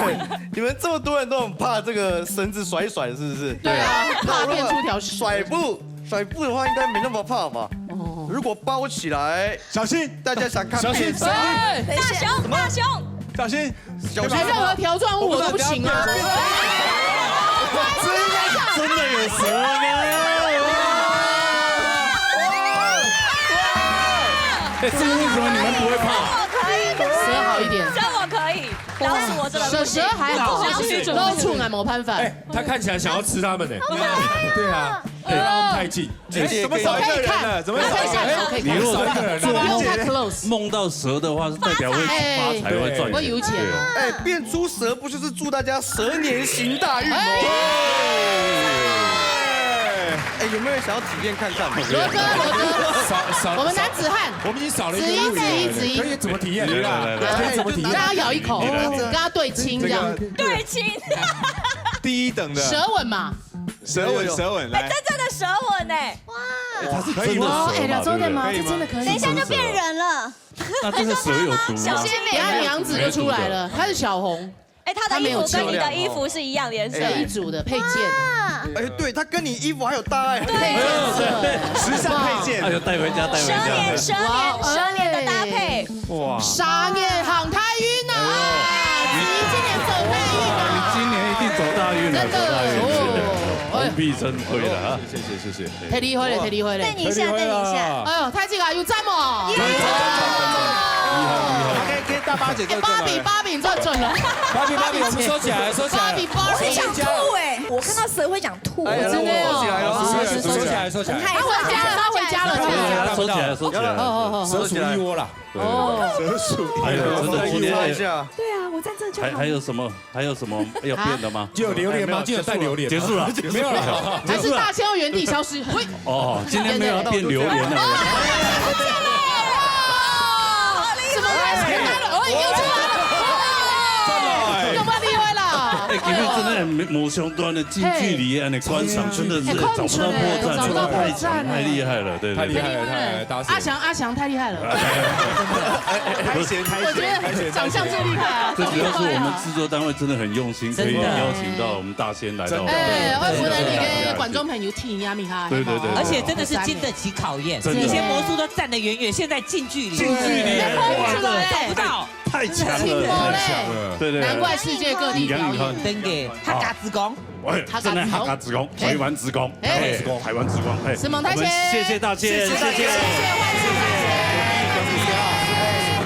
你们这么多人都很怕这个绳子甩一甩，是不是？对啊，那我如果怕变出条蛇。甩布，甩布的话应该没那么怕吧？哦。如果包起来，小心，大家想看变身。小心，小心。哎，等一下。大熊，大熊。 小心，小心。任何条状物我都不行啊。我不知道怎样变。真的有蛇吗？哎，这个为什么你们不会怕？我可以的。蛇好一点。这我可以，老鼠我真的不行。蛇，蛇还好，老鼠也没办法。哎，他看起来想要吃他们呢。对啊。 哎，让他们太近。哎，怎么少一个人了？怎么少一个人？我可以看，我可以看。你如果少一个人了。不用太close。梦到蛇的话，是代表会发财，会赚钱。会有钱。对。哎，变出蛇不就是祝大家蛇年行大运吗？哎。哎，有没有人想要体验看看？罗哥，罗哥，少，少，我们男子汉，我们已经少了一个物种了，子怡，子怡，子怡。可以怎么体验？来，来，来，来。可以怎么体验？大家咬一口，你来。跟他对亲这样。这个，对亲。第一等的。舌吻嘛。 舌吻，哎呦。舌吻，哎，来。真正的舌吻哎。哇。哎，它是真的蛇吗？可以吗？哦，哎，聊中文吗？可以吗？这真的可以。等一下就变人了。那这个蛇有毒吗？小心点。等一下娘子就出来了，她是小红。哎，她的衣服跟你的衣服是一样颜色。它没有刺。哎，一组的配件。哇。哎，对，它跟你衣服还有搭哎。对。配件色。时尚配件。哎呦，带回家，带回家。蛇年，蛇年，哇，蛇年的搭配。哎。 哇。蛇年行大运啊！哎呦。子怡今年走大运啊！哇，你今年一定走大运了，真的，走大运了，哦，哎。红必生辉了啊！谢谢，谢谢，谢谢。太厉害了，太厉害了。等你一下，等你一下。哎呦，太这个啊，有赞哦！耶！厉害，厉害。OK，OK，大巴姐最准了。哎，芭比，芭比，你最准了。芭比，芭比，我们收起来，收起来。芭比，芭比。我很想吐哎，我看到蛇会想吐。哎，真的哦。收起来了，收起来，收起来。收起来，收起来。很害怕。他回家了，他回家了，他回家了。收起来，收起来。哦，哦，哦，哦。蛇鼠一窝啦。 对，哦。蛇鼠。哎呦，真的今天，擦一下。对啊，我在这就好。还，还有什么，还有什么要变的吗？啊？就有榴莲吗？哎，没有，就有带榴莲吗？结束了。没有了。还是大仙会原地消失？喂。哦，今天没有要变榴莲了。对，对，对。真的很没，无相关的近距离啊，你观赏真的是哎，找不到破绽，找不到破绽哎。太强，太厉害了，对，对，对。太厉害了，太厉害了，大家。阿翔，阿翔太厉害了。开心，开心，我觉得长相最厉害啊，这主要是我们制作单位真的很用心，真的。可以邀请到我们大仙来到我们这里。哎，我们的那个观众朋友听一下，你看，对，对，对，对。而且真的是经得起考验，真的。以前魔术都站得远远，现在近距离，近距离，哇，这找不到。 太强了，太强了。对，对，对。难怪世界各地表演。你看，你看。真的，客家之光。哎，客家之光。真的客家之光，台湾之光，哎。台湾之光，台湾之光，哎。承蒙大仙。我们谢谢大仙，谢谢大仙。谢谢，谢谢，万岁，万岁。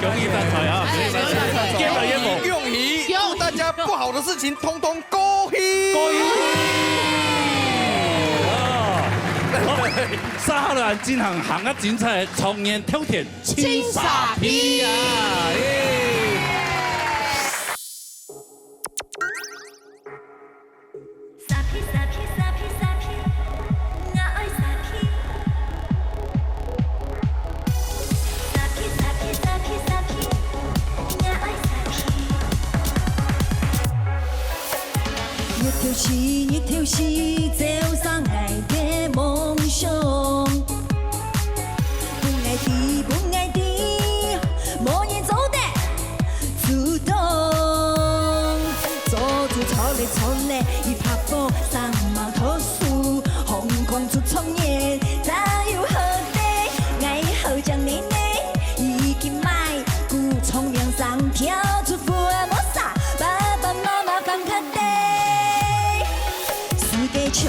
恭喜发财啊！哎，恭喜发财。恭喜，恭喜。恭喜，祝大家不好的事情通通过去。过去。啊。好，接下來進行更加精彩的創業挑戰。 清沙皮啊！耶！沙皮，沙皮，沙皮，沙皮，𠊎愛沙皮。沙皮，沙皮，沙皮，沙皮，𠊎愛沙皮。 日頭西，日頭西，照射𠊎个夢想。分𠊎知，分𠊎知，無人做得阻擋。做主唱咧唱咧，一把火，三毛投訴，紅空出狀元，哪有好得？𠊎好像你呢，已經買股聰明商票，出貨無啥，爸爸媽媽放較 低。世界上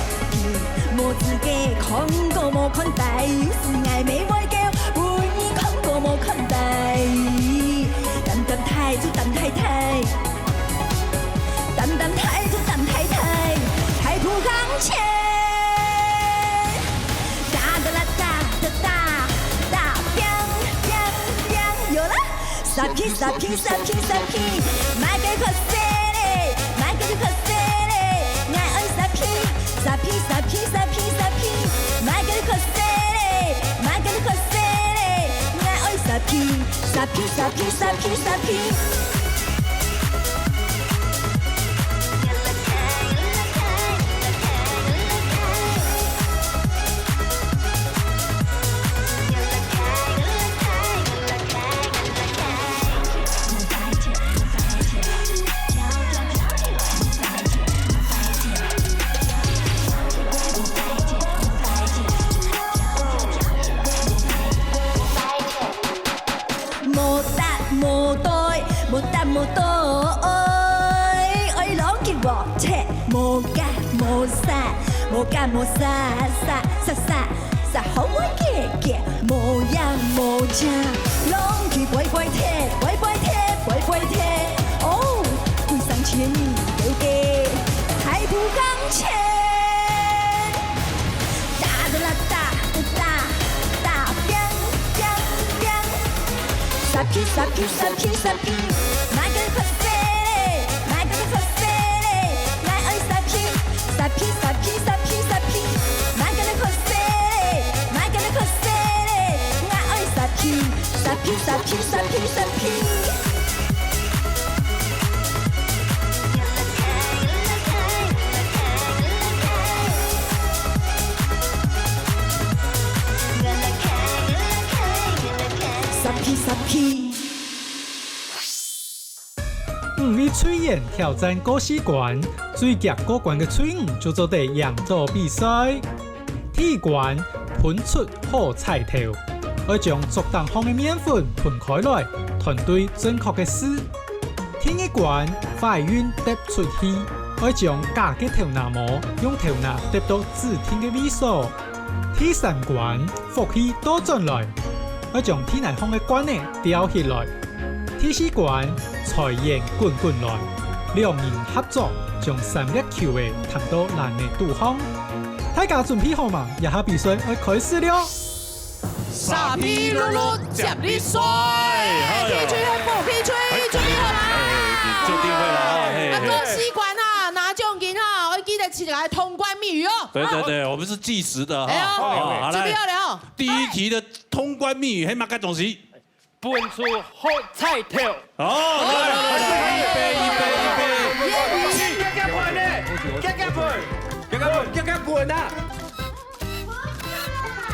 無資格，看過無看大，有時𠊎乜會噭，分人看過無看大。擔擔大就擔大大，擔擔大就擔大大，大步向前。噠噠啦噠噠噠，噠，砰砰砰，有了。 沙皮沙皮沙皮沙皮，麼个較細咧，麼个較細咧，𠊎愛沙皮，沙皮沙皮沙皮沙皮，麼个較細咧，麼个較細咧，𠊎愛沙皮，沙皮沙皮沙皮沙皮。 無搭無對，無搭無對，愛挵佢無忒，無加無煞，無加無煞，煞煞煞煞好會結結，無影無跡，挵佢飛飛忒，飛飛忒，飛飛忒，哦，歸生千里兜个，大步向前。 噠噠啦噠噠噠，噠，砰砰砰。沙皮沙皮沙皮沙皮，麼个較細咧，麼个較細咧，𠊎愛沙皮，沙皮沙皮沙皮沙皮，麼个較細咧，麼个較細咧，𠊎愛沙皮，沙皮沙皮沙皮沙皮。 沙皮沙皮。五位隊員挑戰過四關，最遽過關个隊伍就做得贏到比賽。第一關，分出好彩頭，愛將桌頂項个麵粉分開來，團隊正確个字。 第二關，壞運擲出去，愛將假个頭那毛用頭那擲到指定个位所。第三關，福氣倒轉來，愛將地泥項个罐仔吊起來。第四關，財源滾滾來，兩人合作，將三粒球仔彈到籃仔肚項。大家準備好嗎？這下比賽愛開始了！ 沙皮碌碌接力賽，哎呦。第一隊和補兵隊，準備好啦！哎，準備好啦，哎，啊，過四關啊，拿獎金啊，愛記得自家个通關密語哦。對，對，對，我們是計時的哈。哎呦，好，好，來。準備好了哦。第一題的通關密語，係麼个東西？分出好彩頭。好，來，來，來，預備，預備，預備。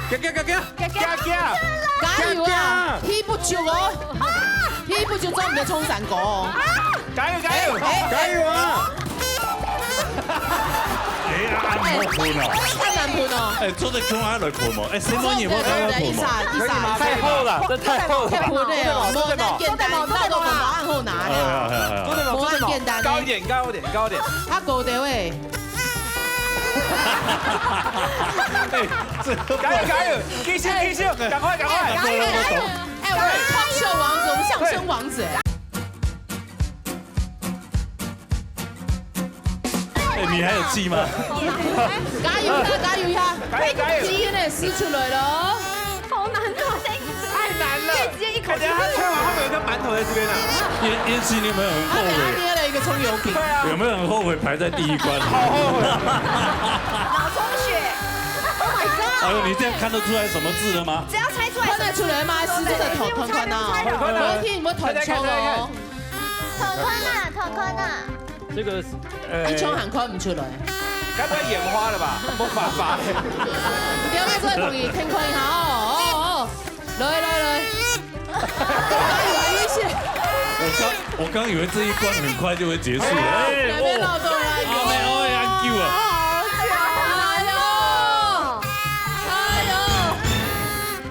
行行行行，行行行，加油啊！起不足哦，起不足，做毋得衝三个哦。加油加油，哎哎加油啊！哎呀，莫噴哦！太難噴哦。哎，做得衝下來噴哦！哎，什麼你莫剛剛噴哦？一下一下，太厚了，這太厚了。太噴了哦，無恁簡單，到底無恁好拿啦。哎呀哎呀哎呀！做得嗎？無恁簡單呢。高一點，高一點，高一點。較高點喂。哎，這个加油加油，繼續繼續，趕快趕快！加油加油！哎，我們是脫口秀王子，我們相聲王子。哎，你還有氣嗎？加油一下，加油一下！加油加油！基因的撕出來了哦。好難哦，太難了。可以直接一口氣。而且他吹完後面有一個饅頭在這邊呢。也也許你們很後悔，他等下捏了一個蔥油餅。對啊。有沒有很後悔排在第一關？好後悔。腦充血。Oh my god！哎呦，你這樣看得出來什麼字了嗎？只要猜出來，看得出來嗎？是這個團團啊，團團啊。我一聽你們團抽哦。團團啊，團團啊。這個，呃，一衝還看毋出來。該不會眼花了吧？沒辦法。你不要再同意，聽看一下哦，哦哦。 來來來，加油，危險！我剛我剛以為這一關很快就會結束了，哎，哪邊老多人？哦，阿妹，哦，很久啊。好強！哎呦，哎呦，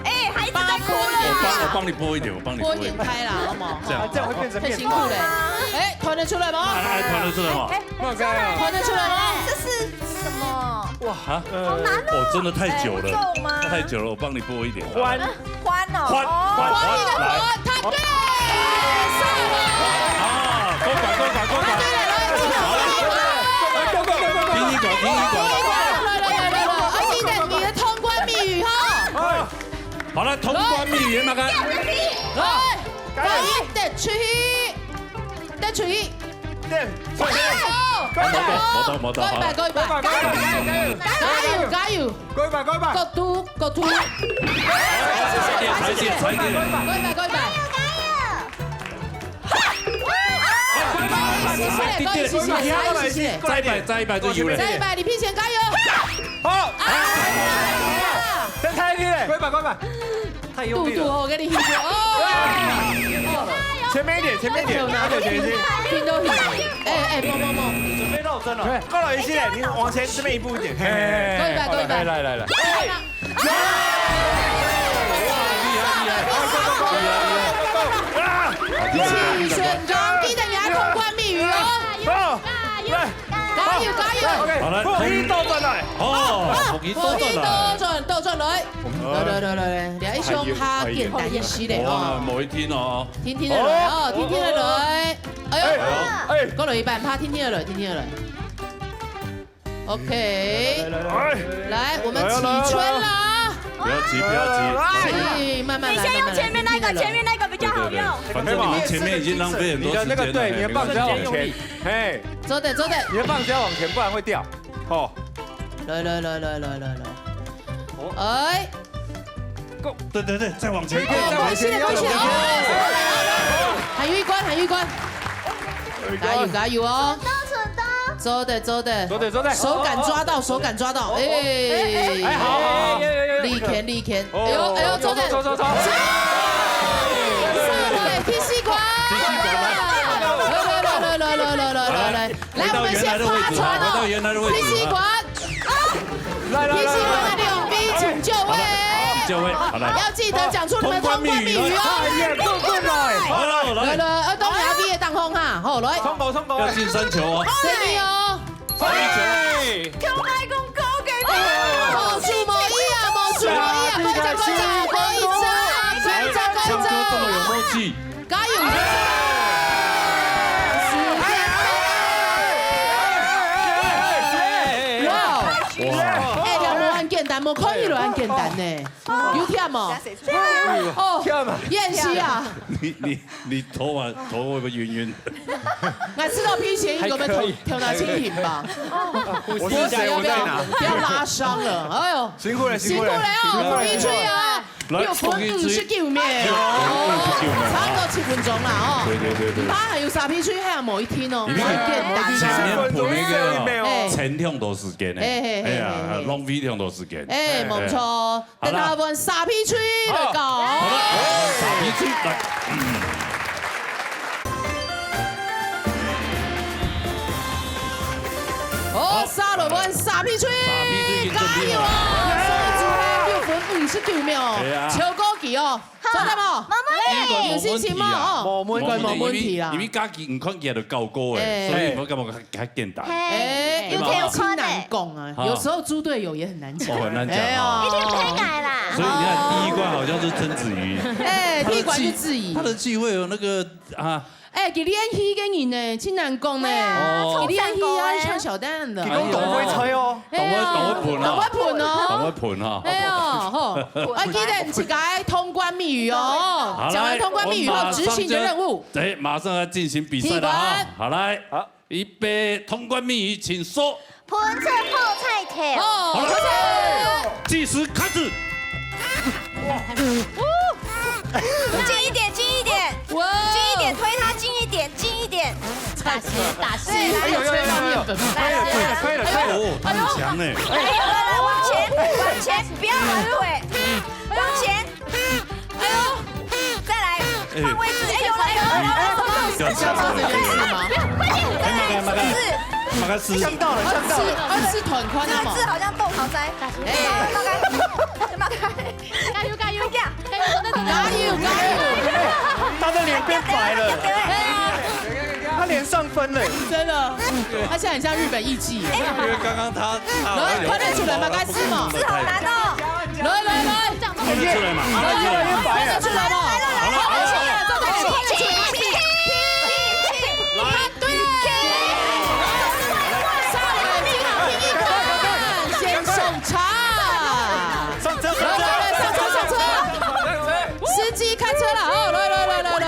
哎，孩子在哭了。我幫我幫你拨一點，我幫你拨一點。拨一點開啦，好嗎？這樣。這樣會變成太辛苦了。哎，團得出來嗎？哎，團得出來嗎？哎，哎，團得出來嗎？這是什麼？哇，啊，好難哦。哦，真的太久了，還不夠嗎？太久了，我幫你拨一點。歡 歡哦，歡，哦，歡，歡，歡迎的歡，來。他對，上了。啊，過關，過關，過關。他對了，來，繼續。好了，過關，過關，過關。第一關，第一關。來，來，來，來，來，啊，你的，你的通關密語哈。哎，好了，通關密語，那個。來，加油。來，一，得出去，得出去。 對，加油！加油！無到，無到，無到，過一擺，過一擺，加油，加油，加油！過一擺，過一擺！過度，過度！踩點，踩點，踩點！過一擺，過一擺！過一擺，過一擺，過一擺！再一擺，再一擺就有了。再一擺，李品賢加油！好！啊！再差一點！過一擺，過一擺！ 太用力了。肚肚哦，我跟你拼哦。前面一點，前面一點，阿九姐姐。拼都拼。哎哎，莫莫莫。準備繞針了。哎，過來一些，你往前這邊一步一點。嘿嘿嘿。過一擺，過一擺。來來來來。哇！請選擇，記得你要通關密語哦。好，來。加油加油！OK，好，來，統一倒轉來。哦，統一倒轉來。統一倒轉，倒轉來。 來來來來來，這一項較簡單一些咧哦。哇，無一定哦。定定仔來哦，定定仔來。哎喲，哎，過來一半，怕定定仔來，定定仔來。OK，來來來來，來，我們起春了。不要急，不要急。哎，慢慢來，你先用前面那個，慢慢來。前面那個比較好用。對對對，反正你們前面已經浪費很多時間了，你的那個，對，你的棒子要往前，嘿，做得做得。你的棒子要往前，不然會掉。哦，來來來來來來來。 哎，Go！對對對，再往前一點，哦，再往前一點，開心了，開心了，哦，還有一關，還有一關，加油加油哦！做得做得，做得做得，手感抓到，手感抓到，哎，哎，好好好，哎，有有有有，利拳利拳，哎呦哎呦，做得，走走走走，上來第四關，第四關了，來來來來來來來來來。 來，我們先划船哦。回到原來的位置，回到原來的位置。第四關。來來來，第四關的兩位請就位。就位，好來。要記得講出你們通關密語哦。哎呀，過過來。好了，來。來來，要當下面的當空哈，好來。衝口衝口，要進三球哦。這裡哦。哎，球來公高給你。哦，無輸無贏啊，無輸無贏啊，過一隻，過一隻，過一隻，過一隻，過一隻。強哥這麼有默契。 加油！哇！哇！哎，這無恁簡單，無看起來恁簡單呢。有忝無？哦，忝啊！厭世啊！你你你頭啊頭會不會暈暈？我知道品賢應該會頭頭那輕盈吧？我是誰？我在哪？不要拉傷了，哎呦，辛苦了，辛苦了，辛苦了哦，辛苦了，辛苦了。來，六分五十九秒。六分五十九秒。差不多七分鐘了哦。對，對，對，對。毋怕還有沙皮吹，還有無一定哦。因為無一定哦。前面噴那個哦，哎。前忒多時間呢。哎，嘿，嘿，哎呀，嘿，嘿。浪費忒多時間。哎，哎，無錯。哎。 等下換沙皮吹來講。好了，沙皮吹，來。哦，沙羅換沙皮吹，沙皮吹已經準備好了。加油啊！所以總共六分五十九秒，對啊。超過佢哦，做得無？慢慢來。有信心嗎？哦，無問題啊，無問題啦。因為，因為家己毋看起來就夠高誒，哎。所以我感覺較，較簡單。哎，有聽有看呢。真難講啊。 啊。有時候豬隊友也很難講。哦，很難講啊。哎呀。一定不會改啦。所以你看，第一關好像是曾子瑜。哎，他的氣，第一關就子瑜。他的氣會有那個，啊。哎，佢連戲个人呢，真難講呢。哎呀，哦。佢連戲啊，像小蛋的。佢講當會吹哦。哎呀，當會，當會噴啊。當會噴哦。當會噴啊。哎呀，吼。啊，記得你自家通關密語哦。好，講完通關密語後，來，執行你的任務。我們馬上就，哎，馬上要進行比賽了哈。第一關。好，來。好。 預備，通關密語，請說。噴出泡菜頭。哦，好了，好了。計時開始。近一點，近一點，哇。近一點，推他近一點，近一點。打斜，打斜。對，哎呦，呦，呦，呦，呦。打斜。哎呦，可以了，可以了，可以了。哎呦，很強哎。哎呦，來，來，往前，往前，不要往後，往前。 哎呦，再來，哎。換位置，哎，有了，有了，有了，什麼？有了，什麼？哎，快點，快點，再來，哎，那個，那個，是不是？那個是嗆到了，嗆到了。二次，二次團款的嘛。這個字好像豆桃栽。哎。馬上，馬上，馬上。加油，加油，快點。加油，加油，加油。他的臉變白了。對，對，對。哎。 他臉上分了。真的，他現在很像日本藝妓耶。因為剛剛他，他好像有，來，快點出來嘛，該吃嘛。字好難哦。來，來，來。看得出來嘛，看得出來嘛。快點出來嘛。好了，好了，好了。來，對。上來，聽好，聽一看，先送茶。上車，上車。來，來，來，上車，上車。 司機開車了，哦，來，來，來，來，來。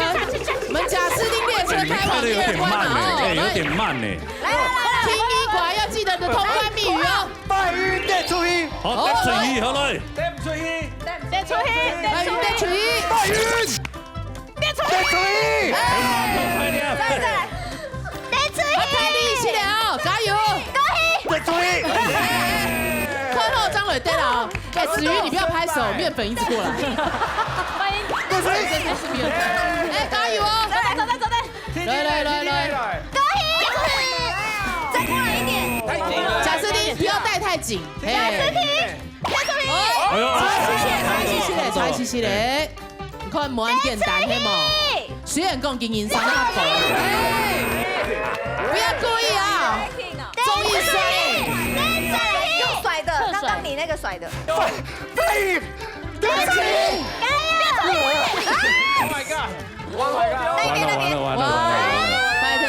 我們賈斯汀列車開往第二關了，哦，哎，有點慢呢，哎，有點慢呢。來。來，來，來，來。第一關要記得你的通關密語哦。拜一，帶出去。好，帶出去，好來。帶出去。帶出去。拜一，帶出去。拜一。帶出去。帶出去。哎，快點，快點。再，再來。 帶出去。啊，大力一些哦，加油！恭喜！帶出去！看好張磊帶了哦。哎，子瑜，你不要拍手，麵粉一直過來。帶出去！真的是麵粉。哎，加油哦！走，走，走，走。來，來，來，來。恭喜！再過來一點。賈斯汀，不要帶太緊。哎。賈斯汀，帶出去。哦，哎呦，差一些，差一些嘞，差一些嘞。 你看，無恁簡單，係無？雖然講今人生較苦，不要故意啊，中意說。用甩的，剛剛你那個甩的。Oh my god！完了，完了，完了，完了，完了。拜託。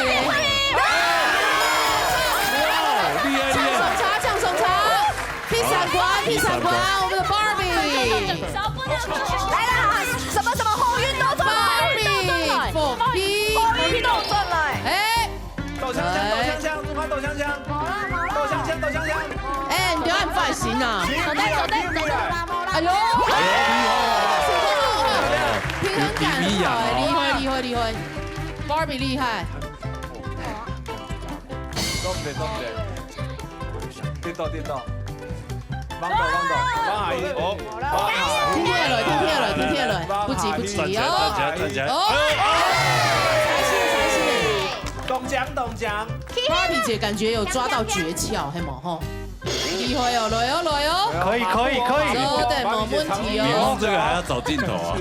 哇，厲害，厲害。搶手茶，搶手茶。 第三關，第三關，我們的Barbie。來了，什麼什麼好運到轉來，Barbie，福氣。好運到轉來。哎，鬥香香，鬥香香，做麼鬥香香？鬥香香，鬥香香。哎，你不要恁壞心啊。手帶，手帶，手帶。哎呦，平衡感很好哎，厲害，厲害，厲害。Barbie厲害。 對對對對。跌倒跌倒。望到望到，望下去，哦，望下去。停停了，停停了，停停了，不急不急哦。站起來，站起來，站起來。哦，開心開心。中獎中獎。Barbie姐感覺有抓到訣竅，係無吼？厲害哦，來哦，來哦。可以可以可以。好的，沒問題哦。你弄這個還要找鏡頭啊？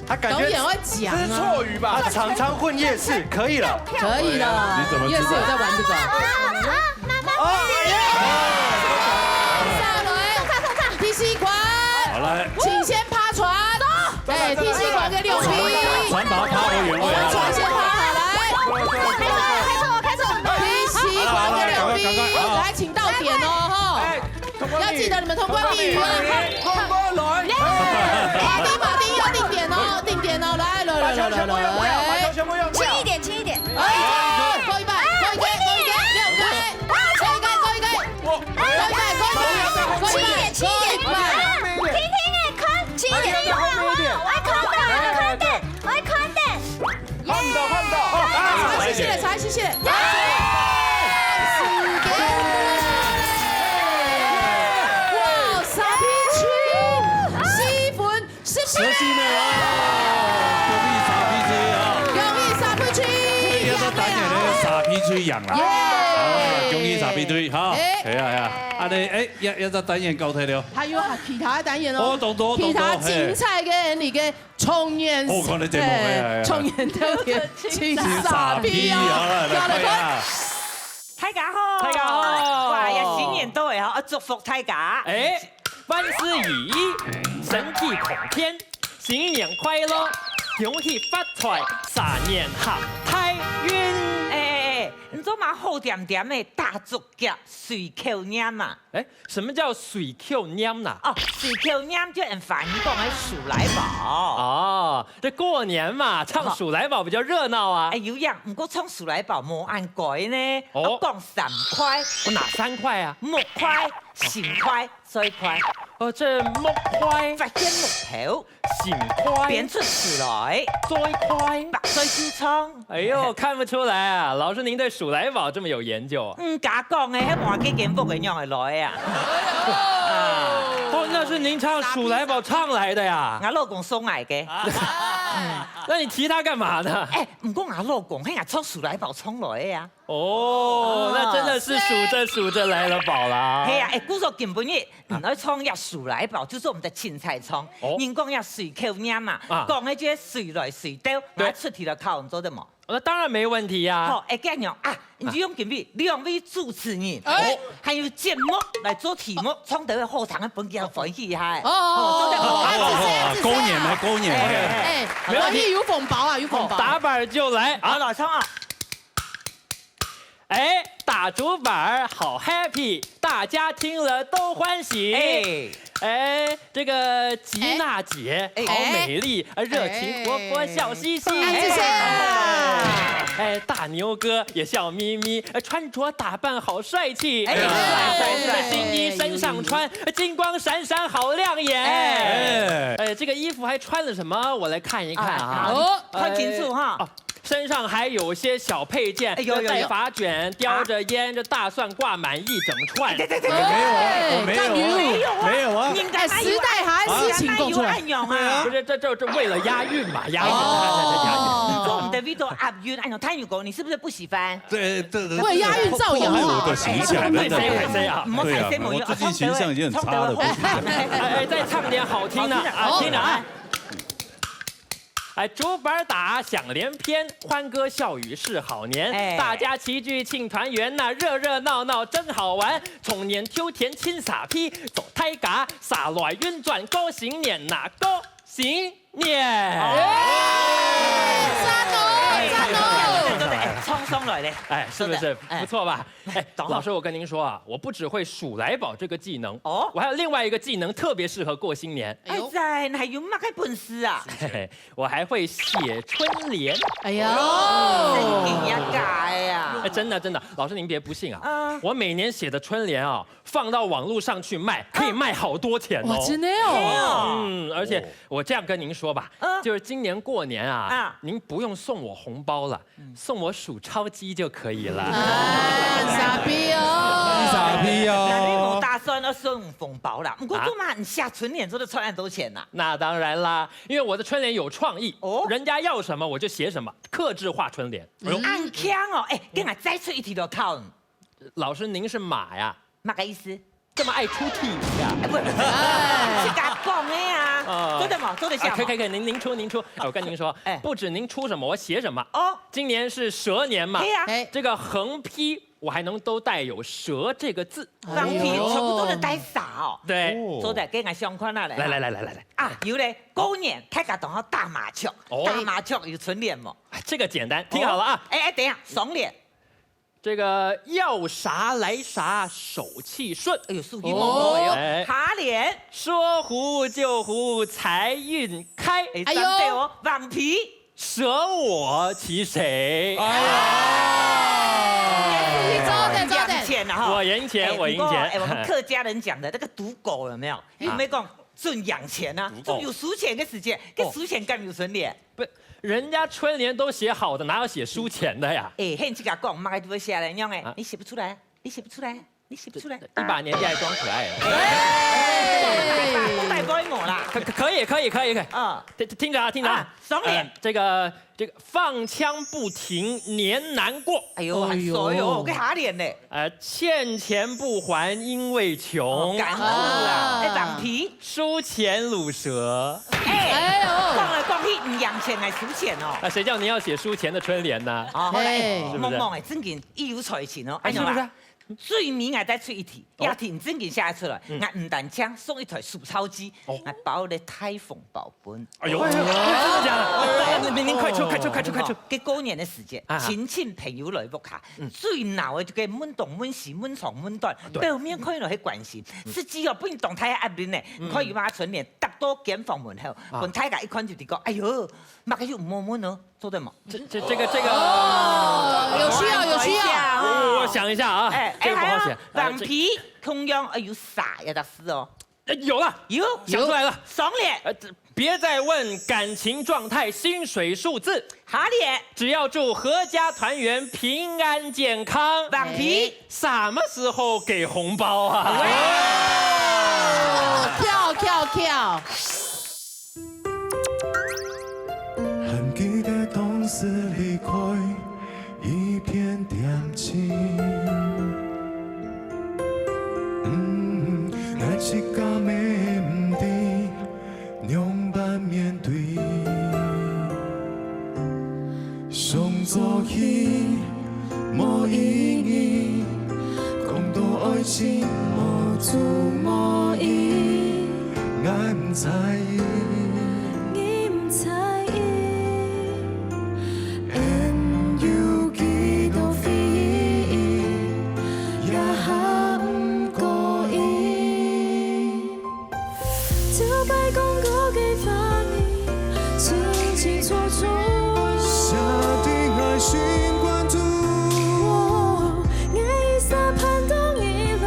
他感覺導演會講啊。這是錯語吧？他常常混夜市，可以了。可以了，你怎麼知道？夜市有在玩這個。啊，啊，啊，媽媽。哦，耶！上來，第四關。好，來。請先趴船。哎，第四關个六B。船把它趴回原位啊。我們船先趴好，來。開始，開始，開始。第四關个六B，好了，好了，趕快，趕快，好。來，請到點哦，吼。哎， 要記得你們通關密語哦。通關來。馬丁，馬丁要定點哦，定點哦，來，來，來，來，來，來。把球全部用掉，把球全部用掉。輕一點，輕一點。哎，過一半，過一個，過一個，過一個，過一個，過一個，過一個，過一個，過一個。輕一點，輕一點。停停欸，看，輕一點。谢谢。哇，三分十分。恭喜三分之一啊！恭喜三分之一。这个单元呢，三分之一贏啦。耶！好啦，恭喜三分之一哈。哎。係啊，係啊。啊，你，哎，也，也在单元交代了。还有其他的单元哦。哦，當多，其他精彩个，你个 创业，哦，看你节目，哎，哎，哎。创业特点，请请傻逼，好了，来，快点啊。大家好。大家好。哇，也新年到了哈，啊，祝福大家。哎，万事如意，身體康健，新年快乐，恭喜发财，蛇年行大运。哎，哎，哎，你做嘛好点点的，大足脚，随口拈嘛。 哎，什么叫随口拈呐？哦，随口拈就係華語講个數來寶。哦，这过年嘛，唱数來寶比较热闹啊。哎，有影，毋過唱數來寶無恁該呢，哦。愛講三快。哦，哪三快啊？木快、心快、嘴快。哦，这木快。發現目標。心快。變出詞來。嘴快。白水就唱。 哎呦，看不出来啊，老师您对数来宝这么有研究啊。嗯，假讲的，迄換个建筑物个样会来啊。哦，那是您唱数来宝唱来的呀？我老公送来个。那你提它干嘛呢？哎，毋过我老公，嘿，也唱数来宝唱来的啊。哦，那真的是数着数着来了宝啦。嘿呀，哎，故所根本也，嗯，要唱也数来宝，就是我们的青菜唱。哦，人讲也随口拈嘛，啊，讲个就随来随到，对，拿出题来考，你做得冇？ 那当然没问题呀。好，哎，这样啊，你就用今日两位主持人，哎，还有节目来做题目，唱得好听个，分佢欢喜一下。哦，做得好。过年了，过年了。哎，没问题，有红包啊，有红包。打板就来啊，老唱啊。哎，打竹板好 happy，大家听了都欢喜。哎，哎。 这个吉娜姐，哎，好美丽，热情活泼，笑嘻嘻。哎，大牛哥也笑眯眯，穿着打扮好帅气，粉红色新衣身上穿，金光闪闪好亮眼。哎，这个衣服还穿了什么？我来看一看啊。哦，看清楚哈。 身上还有些小配件，有有有，带发卷，叼着烟，这大蒜挂满一整串。对对对对，没有啊，没有啊，没有啊，没有啊。哎，时代还是情况出来，不是这这这为了押韵嘛，押韵，押韵。你说我们的 video 押韵，哎呦，他有讲你是不是不喜欢？对对对，为押韵造谣啊！我的形象，真的。谁谁谁啊？对啊，我最近形象已经很差了，不行。哎，再唱点好听的，好听的啊。 哎，竹板打响连篇，欢歌笑语是好年，哎，大家齐聚庆团圆呐，热热闹闹真好玩。从年秋天亲撒皮，走台嘎，撒来运转高新年呐，高新年。赞哦，赞哦，哎，唱上来嘞，哎，是不是不错吧？哎，老师，我跟您说啊，我不只会数来宝这个技能哦，我还有另外一个技能特别适合过新年。哎，在哪有那个本事啊？ 我还会写春联。哎呦，真个也假的呀？哎，真的真的，老师您别不信啊，我每年写的春联啊，放到网络上去卖，可以卖好多钱哦。哇，真的哦。嗯，而且我这样跟您说吧，就是今年过年啊，您不用送我红包了，送我数钞机就可以了。哎，傻逼哦，傻逼哦。那你有打算要送红包啦？不过做嘛，你写春联做得赚很多钱呐？那当然啦。 因为我的春联有创意，哦，人家要什么我就写什么，客制化春联。哎呦，恁强哦！哎，跟我再出一题都考。老师，您是马呀？那个意思？这么爱出题呀？哎，不，是敢讲的啊，做得吗？做得下？可以可以可以，您您出您出，我跟您说，哎，不止您出什么，我写什么。哦，今年是蛇年嘛，对呀，这个横批 我还能都带有蛇这个字。放屁，全部都是带啥哦？对，做得给俺相关了嘞。来来来来来来，啊，有嘞，过年开个同学打麻雀，打麻雀有春联吗？这个简单，听好了啊。哎哎，等一下，双联。这个要啥来啥，手气顺。哎呦，手气猛猛哎呦，哈联。说胡就胡，财运开。哎呦，放屁。 舍我其谁？哎呀，你走的走的，我赢钱，我赢钱。哎，我们客家人讲的那个赌狗有没有？有没有讲准赢钱啊？就有输钱的时间，跟输钱干有存联。不，人家春聯都寫好的，哪有寫書錢的呀？哎，嘿，你自家講，麼个都會寫嘞，你講哎，啊。你寫不出來，你寫不出來，你寫不出來。一把年紀還裝可愛。哎，古代不會無啦。可，可以，可以，可以，可以。啊。聽，聽著啊，聽著啊。啊，爽咧。呃，這個，這個，放槍不停年難過。哎喲，很熟喲，哎喲。我个下聯呢？ 呃，欠錢不還因為窮。哦，感恩啦。啊。哎，放屁。輸錢擄蛇。哎，哎喲。講來講去，毋贏錢還輸錢哦。那誰叫你要寫輸錢的春聯呢？哦，好啦，哎。哎，是不是？望望哎，正經，一有才情哦。哎，是不是？哎，喏啦，最尾𠊎再出一題，哦。這題正經寫出來，嗯。𠊎毋單淨送一台手抄機，哦。𠊎包了大紅包分。 哎喲，哎喲，真的假的？哎，您，您快出，快出，快出，快出。該過年个時節，啊。親戚朋友來屋下，嗯。最鬧个就係問東問西，問長問短，對。表面看起來係關心，嗯。實際哦，分你當大个壓力呢。嗯。你看有麼个春聯貼到間房門口，啊。分大家一看就知講，哎喲，麼个又毋好問哦，做得無？這，這，這個，這個，哦，有需要，有需要。我，我想一下啊，哎，這個不好寫。哎，還有，呃，這，放屁，同樣，哎，有啥呀，大師哦。 呃，有了，有。想出來了。爽咧。呃，這，別再問感情狀態、薪水數字。下聯。只要祝闔家團圓、平安健康。放屁。哎。什麼時候給紅包啊？哇！翹，翹，翹。 還記得當時離開一片恬靜。嗯，𠊎自家乜毋知仰般面對。想做戲無意義，講到愛情無主無意，𠊎毋在意。 你毋在意，𠊎有幾多回憶，也還毋過意。頭擺講過个話語，清清楚楚。寫在𠊎心肝肚。哦，𠊎一直盼到你來，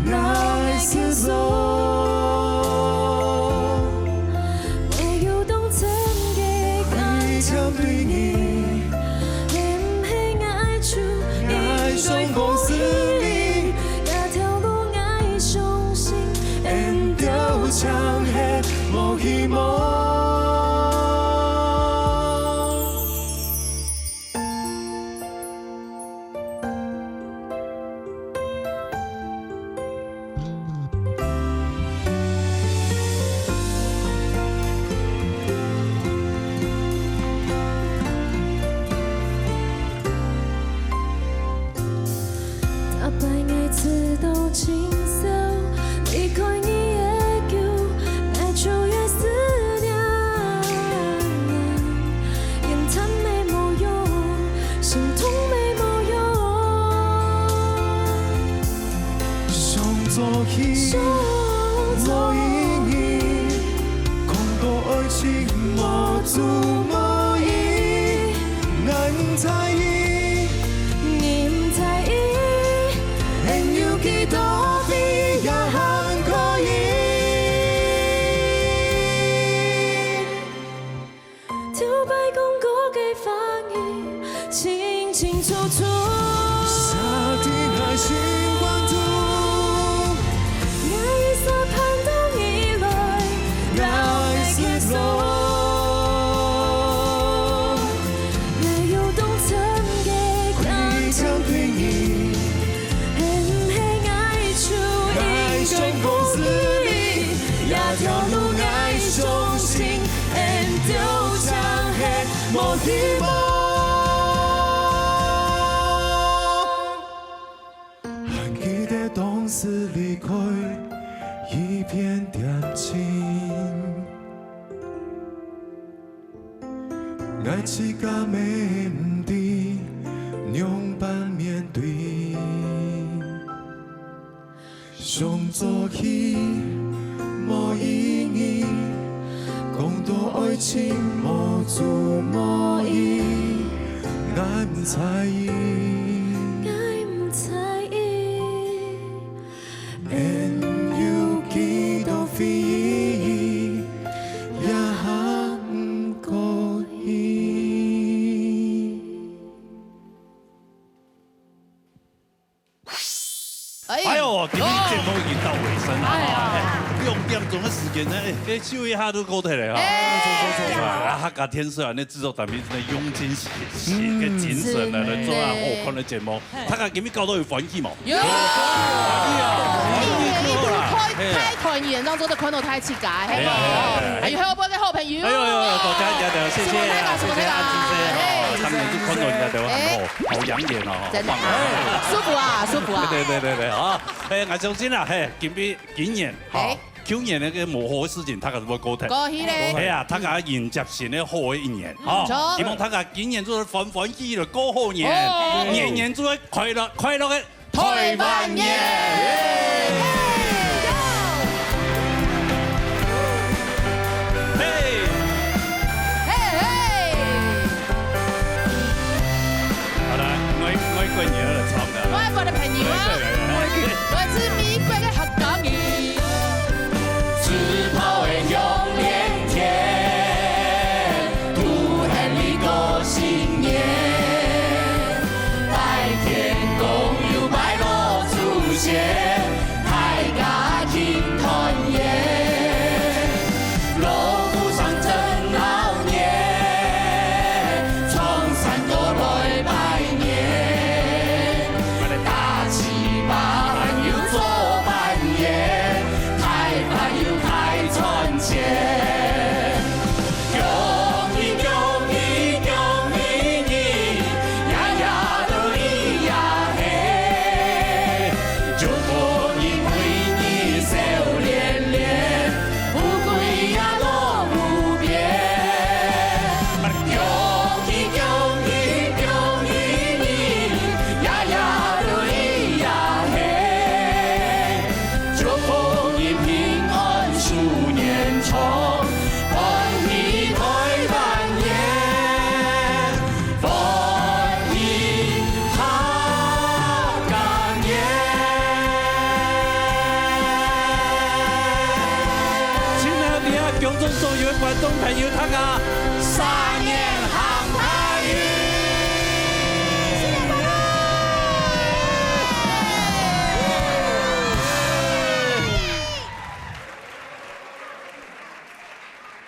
哪會失落？ 會有當真个感情，對你，係毋係𠊎就應該放手？這條路𠊎相信，緣投降係無希望。 逐擺𠊎知道盡愁，離開你个久，𠊎就越思念。言談乜無用，心痛乜無用。想做戲，想做無意義，講到愛情無主無意。 𠊎毋在意，你毋在意，緣有幾多回憶也還可以。頭擺講過个話語，清清楚楚。寫在𠊎心肝肚。 𠊎一直盼到你來，哪會失落？𠊎有當真个感情，對你，係毋係𠊎就應該放手？這條路𠊎相信，緣投降係無希望。 還記得當時離開一片恬靜，𠊎自家乜毋知仰般面對。想做戲無意義，講到愛情無主無意，𠊎毋在意。 𠊎毋在意，緣有幾多回憶，也還毋過意。哦，今日節目已經到尾聲了哈，哎呀。哎，兩點鐘个時間呢，哎，這秀一下都過忒了哈。哎。啊，客家電視台个製作單位真个用盡心機个精神來，來做啊好看个節目。大家今日搞到有歡喜無？有。歡喜啊，歡喜就好啦。一定開大團圓，讓做得看到大自家，係無？哎呀，哎呀，哎呀。還有後背个好朋友。哎呦，哎呦，哎呦，多謝，多謝，多謝，謝謝啊，謝謝啊，謝謝啊，謝謝啊，哎。當然就看到人家都很好，哎。好養眼哦，真的啊，好棒啊。舒服啊，舒服啊。對，對，對，對，對，啊。 哎，𠊎相信啊，嘿，今年，今年，吼，哎。舊年該个無好个事情，大家都會過忒。過去咧。係啊，大家迎接新个好个一年，嗯，吼。著。希望大家今年就係歡歡喜喜个過好年，哦。年年就係快樂，快樂个台灣年。耶！嘿。嘿，嘿。 好了，外，外國人要來唱了。外國的朋友啊，外國人。來自美國的客家人。自拍的向連天，拄好你過新年。拜天公又拜老祖先，大家慶團圓。 老夫上陣鬧熱，唱山歌來拜年。打粢粑還有做粄圓，大發又大賺錢。恭喜恭喜恭喜你，呀呀都咿呀嘿。 祝福你每日笑連連，富貴也樂無邊。恭喜恭喜恭喜你，呀呀都咿呀嘿。祝福你平安鼠年長，歡喜台灣年。 歡喜客家年。親愛的觀眾、所有的觀眾朋友，大家新